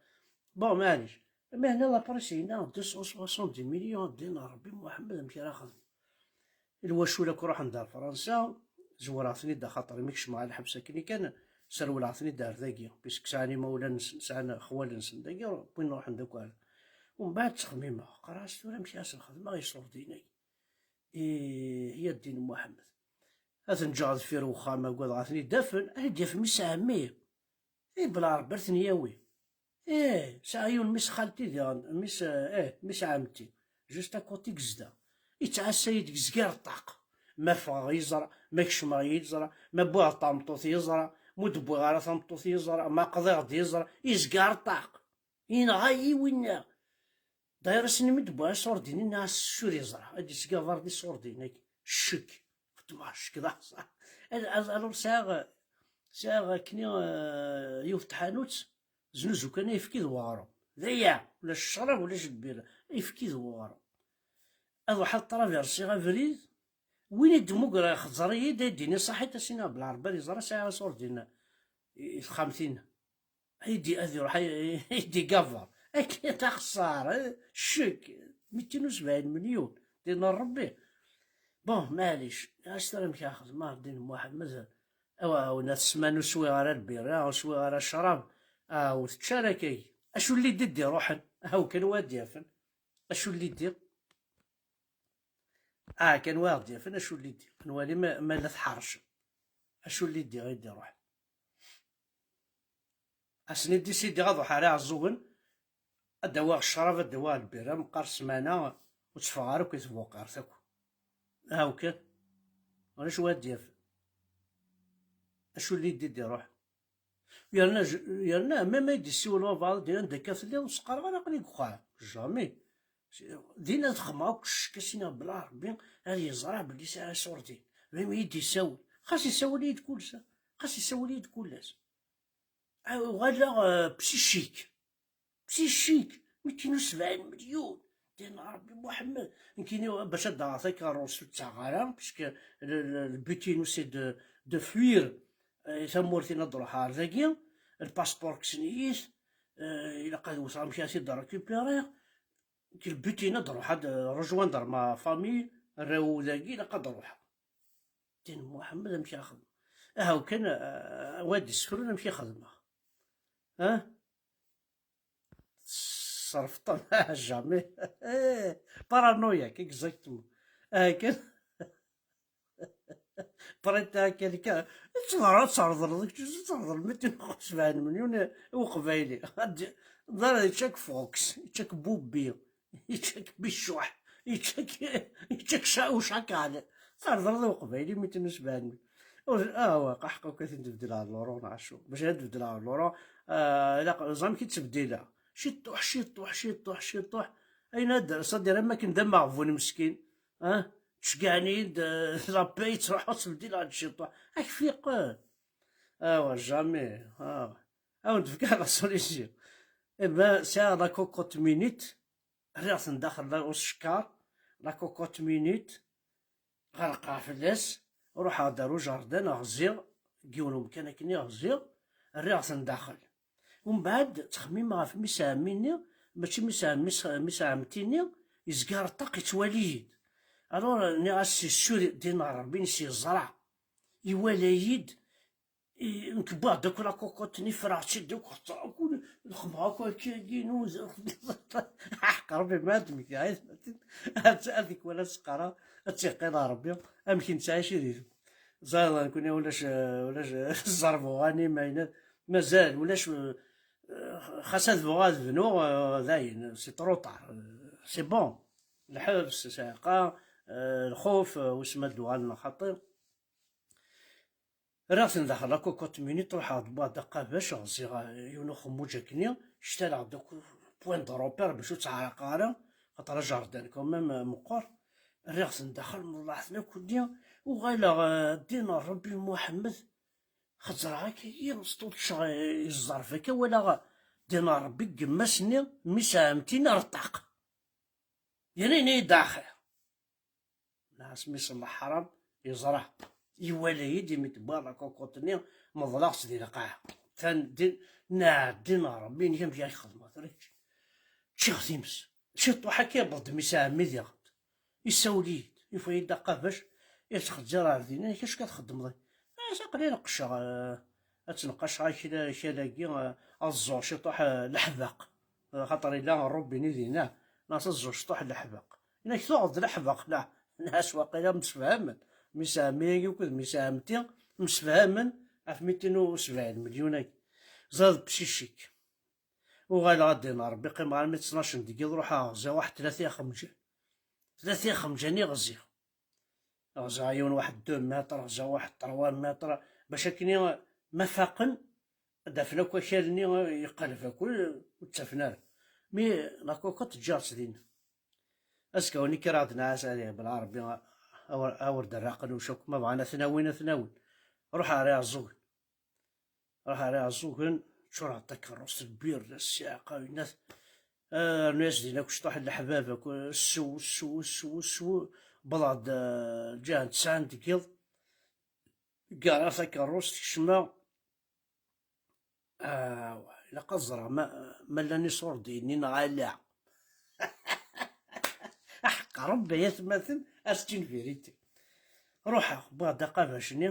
bon, maɛlic. Ama hna la presse-inna deux cent soixante-dix millions, ddin n Rebbi Muḥemmed, amek ara xedmen? Lwacul akk ruḥen-d ar Fransa, zewreɣ-ten-id axaṭer imi kecmeɣ ɣer lḥebs akken kan, srewleɣ-ten-id ar dagi, puisque sɛan imawlan-nsen, sɛan xwal-nsen dagi, wwin ruḥen-d akk ar. Umbeɛd ttxemmimeɣ, qqareɣ-as tura amek ara sen-xedmeɣ i iṣurdiyen-agi. Ih, ya ddin n Muḥemmed. Ad ten-ǧǧeɣ deffir uxxam, agadeɣ ad ten-id-afen, ad d-yaf mmi-s ɛemmi. Eh, bla Rebbi ad ten-yawi. Eh, sɛiɣ yiwen mmi-s xalti diɣen, mmi-s, eh, mmi-s ɛemti. Juste à côté i yezdeɣ. Yettɛassa-yi-d deg zgar ṭṭaq. Ma ffɣeɣ yeẓra, ma kecmeɣ yeẓra, ma wwiɣ-d tameṭṭut yeẓra, ma ur d-wwiɣ ara tameṭṭut yeẓra, ma qḍiɣ-d yeẓra, yezgar ṭṭaq. Yenɣa-yi winna. Dayer ass-nni mi d-wwiɣ iṣurdiyen, nniɣ-as ccur yeẓra, ad d-yesgabar d iṣurdiyen-agi. Ccek. Xeddmeɣ ccek d aḥṣan. Al-, al-, alors sɛiɣ, sɛiɣ akkenni, eh, yiwet tḥanut, znuzu kan ayefki d weɣrum. D aya, ulac ccrab, ulac lbira, ayefki d weɣrum. Ad ruḥeɣ ad traversiɣ abrid, Win i d-mugreɣ xẓer-iyi-d, ay d-ini ṣaḥit, a s-iniɣ belɛerbi ad iẓer, sɛiɣ aṣurdin i texxamt-in. Ay d-, ad iruḥ ay d-igaver. Akken d axeṣṣar, eh, ccek, mitin u sebɛin milyun, dina Rebbi. Bon, maɛlic, as tara amek ara xedmeɣ, ddin Muḥemmed, aw ɛawen, at ssman ur swiɣ ara lbira, ur swiɣ ara ccrab, aw tečča ara kay. Acu n lidi d-iruḥen? Aw kan wa ad d-yafen. Acu n lidi? Ah, kan wa ad d-yafen, acu n lidi? Ad nwali ma, ma la tḥercem. Acu n lidi i d-iruḥen? Ass-nni décidiɣ ad ruḥeɣ ar Iɛeẓẓugen, ad d-awiɣ ccrab, ad d-awiɣ lbira, meqqar ssmana ur tteffɣeɣ ara akk i tbuqirt akk. Aw kan. Ulac wa ad d-yaf. Acu n lidi d-iruḥ? Yerna j-, yerna, même ay d-issiwel wabɛaḍ, d-yenna-d akka telliḍ, ur s-qqareɣ ara aql-i deg uxxam. Jamais. Din ad xedmeɣ akk ccek, a s-iniɣ belɛerbi, ad yeẓra belli sɛiɣ iṣurdiyen. Même i d-isawel. Xas isawel-iyi-d kul sa. Xas isawel-iyi-d kul ass. Uɣaleɣ, euh, psychique. Psychique. Mitin u sebɛin milyun. Din Rebbi Muḥemmed. Nekkini bac ad d-aɣeɣ takeṛṛust ur ttaɣeɣ ara, puisque le, le, le but-inu c'est de, de fuir, euh, tamurt-in ad d-ruḥeɣ ar dagi. Lpaspuṛ kksen-iyi-t. Euh, ilaq ad wteɣ amek ara t-id-récupérer. Le but-inu ad d-ruḥeɣ ad rejoindre ma famille, arraw dagi, ilaq ad ruḥeɣ. Din Muḥemmed amek ara xedmeɣ? Ahaw kan, euh, wa d-isefrun amek i xedmeɣ. Ah? Tesserfeḍ-, jamais. Paranoïaque, exactement. Ah, kan. Prêt à quelqu'un. Teẓra, ad terḍleḍ, kečč terḍleḍ mitin u sebɛin milyun i uqbayli. Ad d-, ẓer, yečča-k Fox, yečča-k Bubbi, yečča-k Bicuḥ, yečča-k, yečča-k Ca-, Ucakal. Terḍleḍ i uqbayli mitin u sebɛin milyun. Ur, ah, wa, qaḥqa, akk ad ten-tbeddel ɣer l'euro, neɣ acu? Bac ad tbeddel ɣer l'euro, ah, ilaq, ẓer amek i ttebdileɣ. Ciṭuḥ, ciṭuḥ, ciṭuḥ, ciṭuḥ. Ayen ad d-, c'est-à-dire am akken d ameɣbun meskin. Ah, tcegɛen-iyi-d, euh, la paye, ttruḥuɣ ttbeddileɣ-d ciṭuḥ. Ad k-fiqen. Awa, jamais. Ah. Ad wen-d-fkeɣ la solution. Eh ben, sɛiɣ la cocotte minute, rriɣ-ten daxel la, ucekkaṛ, la cocotte minute, ɣelqeɣ fell-as, ruḥeɣ-d ar ujardin, ɣziɣ, deg yiwen umkan akken i ɣziɣ, rriɣ-ten daxel. Umbeɛd ttxemmimeɣ ɣef Miss Ɛemmi-nni, mačči Miss Ɛemmi, Miss Ɛemti-nni, yezga ar ṭṭaq yettwali-yi-d. Alors, nniɣ-as, c'est sûr, din Rebbi-ines yeẓra. Iwala-yi-d, i, nekk wwiɣ-d akk la cocotte-nni, ffreɣ-tt-id akk, xeṭṭreɣ akk, lexmeɣ akk akkagi, nuzeɣ. Aḥeqq Rebbi, ma ad d-mektiɣ, ad, ad, ad ikwala s qqareɣ, ad tt-iqqin Rebbi, amek i nettɛici di Ẓer, nekkni ulac, ulac ẓẓerb uɣanim, ayen mazal, ulac, eh, xas ad bɣuɣ ad bnuɣ, eh, dayen, c'est trop tard, eh, c'est bon. Lḥebs, ssiɛqa, eh, lxuf, eh, wissen ma d-uɣalen xaṭi. Rriɣ-ten daxel la cocotte minute, ruḥeɣ-d wwiɣ-d aqabac, ɣziɣ, eh, yiwen uxemmuǧ akkenni, ctaleɣ-d akk point de repère bac ur ttɛeraqeɣ ara, xaṭer ajardin quand même, eh, meqqer. Rriɣ-ten daxel, meḍleɛten akk-nni, uɣaleɣ, eh, ddin n Rebbi Muḥemmed, xeẓreɣ akka-yi, sṭuṭceɣ, eh, ẓẓerf akka, walaɣ ddin n Rebbi deg yemma-s-nni, mmi-s n ɛemti-nni ar ṭṭaq. Yerna yenna-yi-d axir. Nniɣ-as, mi ṣelleḥ ḥaram, yeẓra. Iwala-yi-d imi tewwiḍ la cocotte-nni, meḍleɣ-tt di lqaɛa. Tan din, nniɣ, ddin n Rebbi, inek amek i ak-xedmeɣ tura kečč? Ččiɣ times. Ciṭuḥ akka yewweḍ-d mmi-s n ɛemmi diɣen. Yessawel-iyi-d, yufa-yi-d aqabac, yettxezzir ar din, inek acu akka txeddmeḍ? Nniɣ-as, aql-i neqqceɣ, eh, ad tneqqaceɣ akla-, akal-agi, eh, ad ẓẓuɣ ciṭuḥ, eh, leḥbeq. Xaṭer yella rrubini dinna, nniɣ-as ad ẓẓuɣ ciṭuḥ leḥbeq. Inek tuɣeḍ-d leḥbeq, la? Nniɣ-as waqila msefhamen. Mmi-s n ɛemmi-agi akked mmi-s n ɛemti msefhamen ɣef mitin u sebɛin milyun-agi. Ẓer d psychique. Uɣaleɣ ad d-iniɣ Rebbi, qqimeɣ armi d ttnac n deg yiḍ, ruḥeɣ ɣziɣ waḥed tlata ixemjan. Tlata ixemjan i ɣziɣ. Ɣziɣ yiwen waḥed deux mètres, ɣziɣ waḥed trois mètres, bac akken ma faqen, ad d-afen akk akal-nni yeqleb akk, ur ttafen ara. Mi la cocotte ǧǧiɣ-tt dinna. Azekka-nni kkreɣ-d nniɣ-as, "Belɛerbi, awer, awer d-rraqen ucak, ma bɣan ad ten-awin, ad ten-awin." Ruḥeɣ ar Iɛeẓẓugen. Ruḥeɣ ar Iɛeẓẓugen, ččureɣ-d takeṛṛust, lbirra, ssiɛqa, winnat. Ah, rnu-yas din akk cṭuḥ n leḥbab, akk, ssew, ssew, ssew, ssew. Wwḍeɣ-d, eh, lǧiha n tesɛa n deg yiḍ. Ggareɣ takerrust, kecmeɣ. Ah, ilaq ad ẓreɣ ma, ma llan iṣurdiyen-nni neɣ ala. Aḥeqq Rebbi ay atmaten, ad s-tini vérité. Ruḥeɣ, wwiɣ-d aqabac-nni.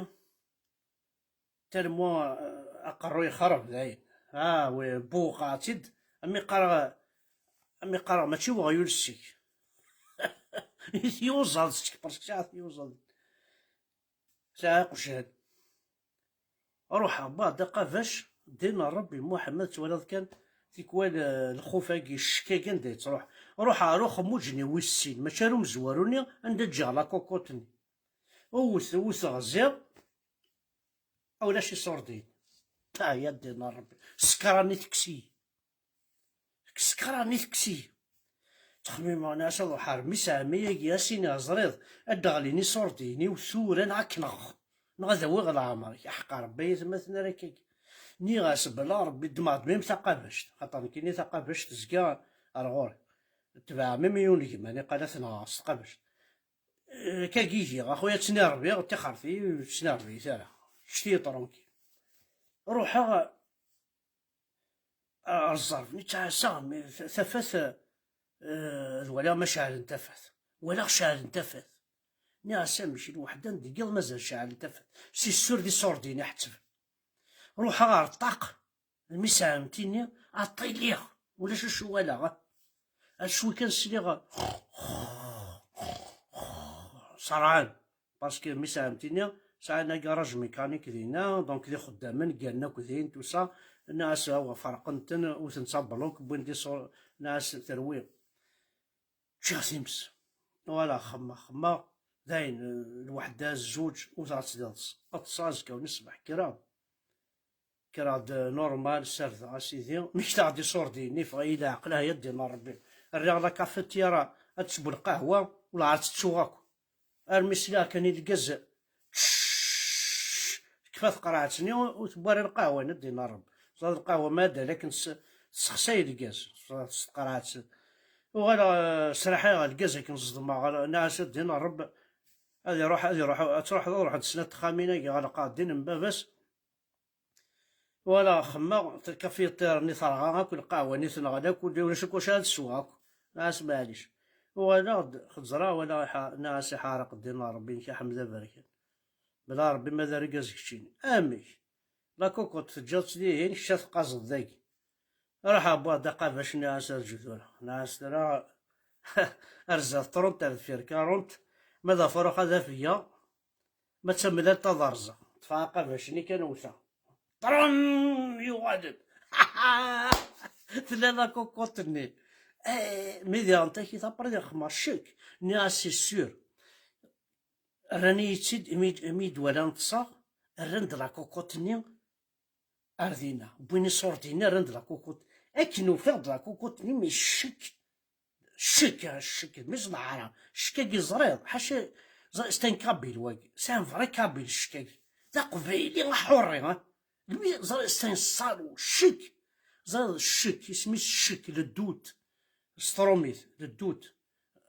Tellement, euh, aqerru yexreb dayen. Ah, oui, buqeɣ-tt-id, am iqqareɣ, am iqqareɣ mačči weɣyul ssek. Tiyuzaḍ ssek, parce que sɛiɣ tiyuzaḍ. Sɛiɣ iqjan. Ruḥeɣ, wwiɣ-d aqabac, ddin n Rebbi, Muḥemmed, twalaḍ kan tikwal, eh, lxuf-agi, ccek-agi anda yettruḥ. Ruḥeɣ ar uxemmuǧ-nni wis sin, mačči ar umezwaru-nni, anda ǧǧiɣ la cocotte-nni. Wwet, wwet ɣziɣ, ulac iṣurdiyen. Ta ya ddin n Rebbi. Sekran i teksi. Sekran i teksi. Ttxemmimeɣ, nniɣ-as ad ruḥeɣ ar mmi-s ɛemmi-agi, a s-iniɣ, ẓriɣ, ad d-ɣlin iṣurdiyen-iw tura neɣ ad k-nɣeɣ, neɣ ad awiɣ leɛmer-ik. Aḥeqq Rebbi ay atmaten ara k-agi. Nniɣ-as, bla Rebbi, ddmeɣ-d mim taqabact, xaṭer nekkini taqabact tezga ar ɣur-i. Tebɛeɣ mim yiwen n gma, niqal ad t-nɣeɣ s tqabact. Eh, kagi giɣ, a xuya, ttnerbiɣ, tixxert-iyi, ur ttnerbiɣ ara. Ǧǧet-iyi tranquille. Ruḥeɣ, eh, ar ẓẓerf, mi ttɛassaɣ, mi, ta-, tafat, eh, ad waliɣ ma ceɛlen tafat. Walaɣ ceɛlen tafat. Nniɣ-as, amek, lweḥda n deg yiḍ mazal ceɛlen tafat. Si ssur d iṣurdiyen iḥettben. Ruḥeɣ ar ṭṭaq, mi sɛemti-nni, aṭiliɣ, ulac acu walaɣ. Ar cwi kan sliɣ, ṣerɛen. Parce que mi sɛemti-nni, sɛan agaṛaj mécanique dinna, donc d ixeddamen, gganen akk din, tout ça. Nniɣ-as, awa, ferqen-ten, wten-tt abelunk, wwin-d iṣur-, nniɣ-as, terwi. Ččiɣ times. Voilà, xemmeɣ, xemmeɣ. Dayen, lweḥda, zzuǧ, wteɣ-tt d iḍes. Ṭṭseɣ azekka-nni ṣṣbeḥ, kkreɣ. Kkreɣ-d normal, ssardeɣ a sidi. Mmektaɣ-d iṣurdiyen, iffeɣ-iyi leɛqel, ah ya ddin n Rebbi. Rriɣ la cafetière ad tesbu lqahwa, ur la tettuɣ akk. Armi sliɣ kan i lgaz, tcc, tekfa tqerɛet-nni, ur tewwi ara lqahwa-nni, ddin n Rebbi. Ẓad lqahwa ma d akken s-, tessexsay lgaz, s tqerɛet. Uɣaleɣ, eh, sraḥayeɣ lgaz akken ẓedmeɣ, nniɣ-as, ddin n Rebbi, ad iruḥ, ad iruḥ, ad truḥeḍ, ad ruḥent snat texxamin-agi ɣer lqaɛdin n baba-s. Wala xemmeɣ, lkafyuṭir-nni terɣa akk, lqahwa-nni tenɣel akk, ulac akk wacu ad sweɣ akk. Nniɣ-as maɛlic. Uɣaleɣ-d, xeẓreɣ, walaɣ iḥa-, nniɣ-as iḥareq ddin n Rebbi-inek a Ḥmed aberkan. Bla Rebbi ma d argaz keččini. Amek? La cocotte teǧǧiḍ-tt dihin, kečč ad teqqazeḍ dagi. Ruḥeɣ wwiɣ-d aqabac, nniɣ-as arǧu tura. Nniɣ-as tura, ar zdat trente, ar deffir quarante, ma d afurux ad afgeɣ, ma d tamellalt ad rẓeɣ. Ṭṭfeɣ aqabac-nni kan wteɣ. Ṭrun! Yuɣal-d. Tella la cocotte-nni. Eh, mi diɣen takit après di xemmeɣ ccek. Nniɣ-as, c'est sûr. Rran-iyi-tt-id, imi, imi d-walan ṭṭseɣ, rran-d la cocotte-nni ar dinna. Wwin iṣurdiyen-nni, rran-d la cocotte. Akken ufiɣ-d la cocotte-nni, mi ccek, ccek, ah, ccek, mmi-s n lḥaram. Ccek-agi ẓriɣ, ḥaca, ẓ-, c'est un kabyle wagi. C'est un vrai kabyle, ccek-agi. D aqbayli aḥurri, ah. Lui, ẓriɣ, c'est un salaud, ccek. Ẓriɣ, ccek, isem-is ccek, le doute. S trumit, le doute.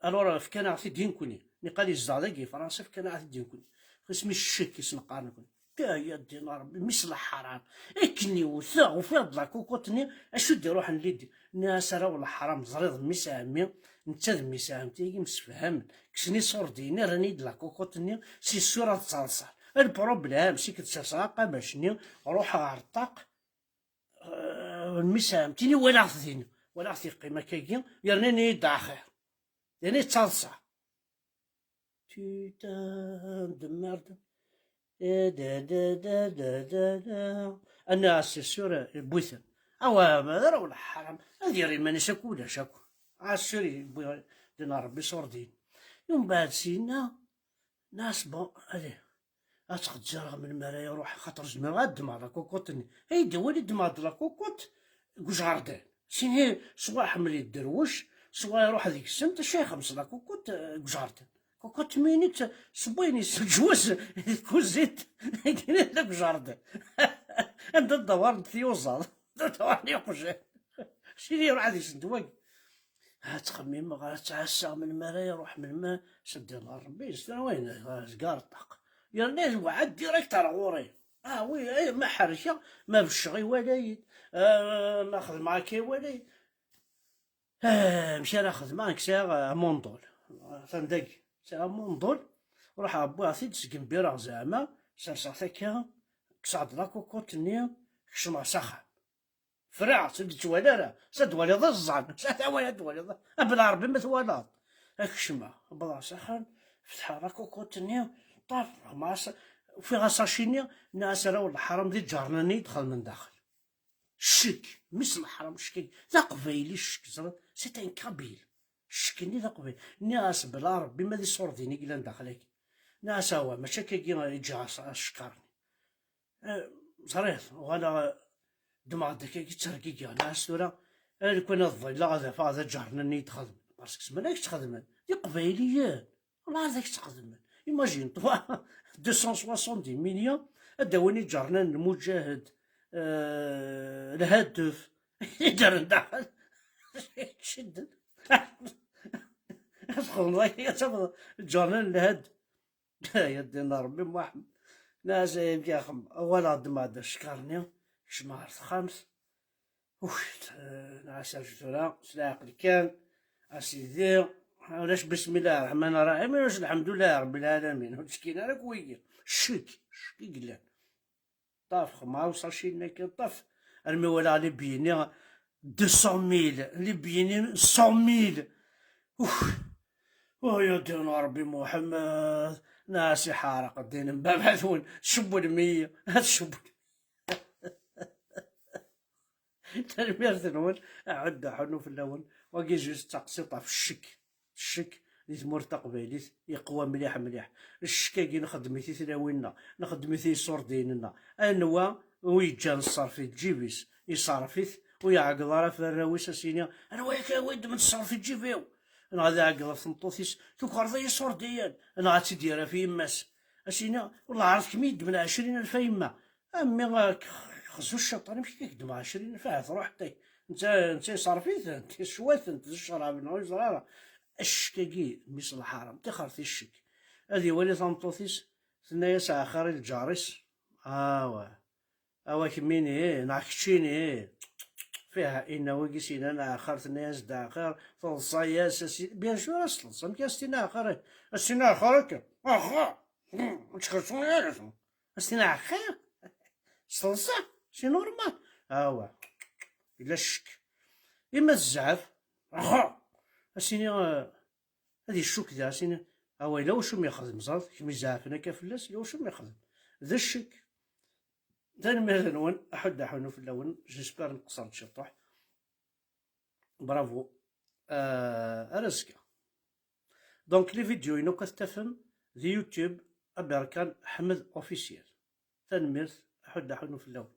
Alors, fkan-aɣ-t-id i nekni. Niqal yezdeɣ dagi, Fransa, fkan-aɣ-t-id i nekni. Isem-is ccek, i s-neqqar nekni. Aya ddin Rebbi, mmi-s n lḥaram. Akken i wteɣ, ufiɣ-d la cocotte-nni, acu d-iruḥen lidi? Nniɣ-as, arraw n leḥram, ẓriɣ d mmi-s n ɛemmi, netta d mmi-s n ɛemti, agi msefhamen. Kksen iṣurdiyen, rran-iyi-d la cocotte-nni, c'est sûr ad ttaḍsaɣ. Le problème, c'est que d-serseɣ aqabac-nni, ruḥeɣ ɣer ṭṭaq, euh, mmi-s n ɛemti-nni, walaɣ-t din, walaɣ-t yeqqim akkagi, yerna yenna-yi-d axir. Yerna yettaḍsa. Putain de merde. Eh, da, da, da, da, da, da. Anna, c'est sûr, yewwi-ten. Awa, ma d ara wala ḥaram. Ad yerr iman-is akk ulac akk. Ah, sûr, yewwi dina Rebbi ṣurdiyen. Umbeɛd syenna, nas, bon, allez. Ad ttqeddireɣ melmi ara iruḥ, xaṭer zmireɣ ad ddmeɣ la cocotte-nni. Ay d awal i ddmeɣ-d la cocotte deg ujerden. Sini, swa ḥemmel yedderwec, swa iruḥ deg-sent, acu ixemmes la cocotte, eh, deg ujerden? Cocotte minute, s wayen yesseǧwez di tkuzit, deg ujerden. Anda ddawaren tiyuẓaḍ, anda ddawaren iqjan. Sini iruḥ deg-sent wagi. ad ttxemmimeɣ, ad ttɛassaɣ melmi ara iruḥ, melmi s ddin n Rebbi, s tura wayen zgar ṭṭaq. Yerna yewɛed direct ar ɣur-i. Ah oui, ay, ma ḥerkeɣ, ma becceɣ iwala-yi-d, ah, ma xedmeɣ akka iwala-yi. Ah, amek ara xedmeɣ? Nekk sɛiɣ, ah, amundul. Atan dagi. Sɛiɣ amundul. Ruḥeɣ wwiɣ-t-id, sgenbireɣ zeɛma, serseɣ-t akka, kkseɣ-d la cocotte-nni, kecmeɣ s axxam. Ffreɣ-tt, ur d-ttwali ara. S ad twaliḍ iẓẓan. S ad awal ad twaliḍ. Abla Rebbi ma twalaḍ. Ad kecmeɣ. Wwḍeɣ s axxam, fetḥeɣ la cocotte-nni, ṭaf, xemɣ-as, ufiɣ asaci-nni, nniɣ-as arraw n leḥram d iǧarnan i d-xedmen daxel. Ccek, mmi-s n leḥram, ccek-agi, d aqbayli ccek, ẓriḍ, c'est un kabyle. Ccek-nni d aqbayli. Nniɣ-as bla Rebbi ma d iṣurdiyen i yellan daxel-agi. Nniɣ-as awa, mačči akkagi i ǧǧiɣ as-, acekkaṛ-nni. Eh, ẓriɣ, uɣaleɣ, eh, ddmeɣ-d akkagi ttergigiɣ, nniɣ-as tura, eh, lukan ad ḍilleɣ ad afeɣ d aǧarnan i d-xedmen. Parce que zemren ad k-tt-xedmen. D iqbayliyen. Wallah ad ak-tt-xedmen. Imagine-toi, deux cent soixante-dix millions, ad d-awin iǧarnan n lmuǧahed, eh, lhadef, i ddren daxel. Cidden. Ad txedmeḍ akka, ad tafeḍ iǧarnan n lhadef. Ya ddin Rebbi Muḥemmed. Nniɣ-as ay amek axem, awaleɣ ddmeɣ-d acekkaṛ-nni, kecmeɣ ɣer texxamt. Uf, nniɣ-as aju tura, s leɛqel kan, a sidi, ulac bismillah ṛṛeḥman ṛṛaḥim, ulac lḥemdullah ṛebbil ɛalamin, ur ttkin ara akk wigi. Ccek, ccek i yellan. Ṭaf, xemɣ-as asaci-nni akka, ṭaf, armi walaɣ les billets-nni deux cent mille, les billets-nni cent mille. Uf. Oh, ya ddin Rebbi Muḥemmed, nniɣ-as iḥareq ddin n baba-twen, tcewwlem-iyi, ad tcewwlem. Tanemmirt-nwen, aḥuddu aḥunnu fell-awen. Wagi juste d taqsiṭ ɣef ccek. Ccek di tmurt taqbaylit yeqwa mliḥ mliḥ. Ccek-agi nxeddem-it i tlawin-nneɣ, nxeddem-it i iṣurdiyen-nneɣ. Anwa ur yeǧǧan ṣṣerf i lǧib-is, iṣerref-it, ur iɛeggeḍ ara ɣef warraw-is, a s-yini, "Anwa akka i ddmen ṣṣerf i lǧib-iw?" Neɣ ad iɛeggeḍ ɣef tmeṭṭut-is, "Tukreḍ-iyi iṣurdiyen." Neɣ ad tt-id-yerr ɣef yemma-s, a s-yini, "Wellah ɛerḍ kemm i yeddmen ɛecrin alef a yemma." A mmi, xzu cciṭan, amek i k-ddmeɣ ɛecrin alef? Ahat ruḥ, netta, netta iṣerref-itent, iswa-tent, d ccrab, neɣ ur yeẓri ara. Ccek-agi, mmi-s n lḥaram, tixret i ccek. Ad iwali tameṭṭut-is, tenna-yas axir i lǧar-is, awa, awa kemmini, neɣ keččini, fiha inna wagi s-yennan axir, tenna-yas-d axir, teḍsa-yas, as-, bien sûr, as-teḍsa, amek as-tini axir, as-tini axir akka, axir, ur ttxerṣum ara. As-tini axir, s teḍsa, c'est normal. Awa, yella ccek. Ima tezɛef, axir, as-tini, eh, ad iccuk da, as-tini, awa, yella wacu mi yexdem, ẓer, kemm izeɛfen akka fell-as, yella wacu mi yexdem. D ccek. Tanemmirt-nwen, aḥuddu aḥunnu fell-awen, j'espère nqeṣṣer-d ciṭuḥ. Bravo. Euh, ar azekka. Donc, les vidéos-inu akk ad t-tafem di YouTube, Aberkan Ḥmed Officiel. Tanemmirt, aḥuddu aḥunnu fell-awen.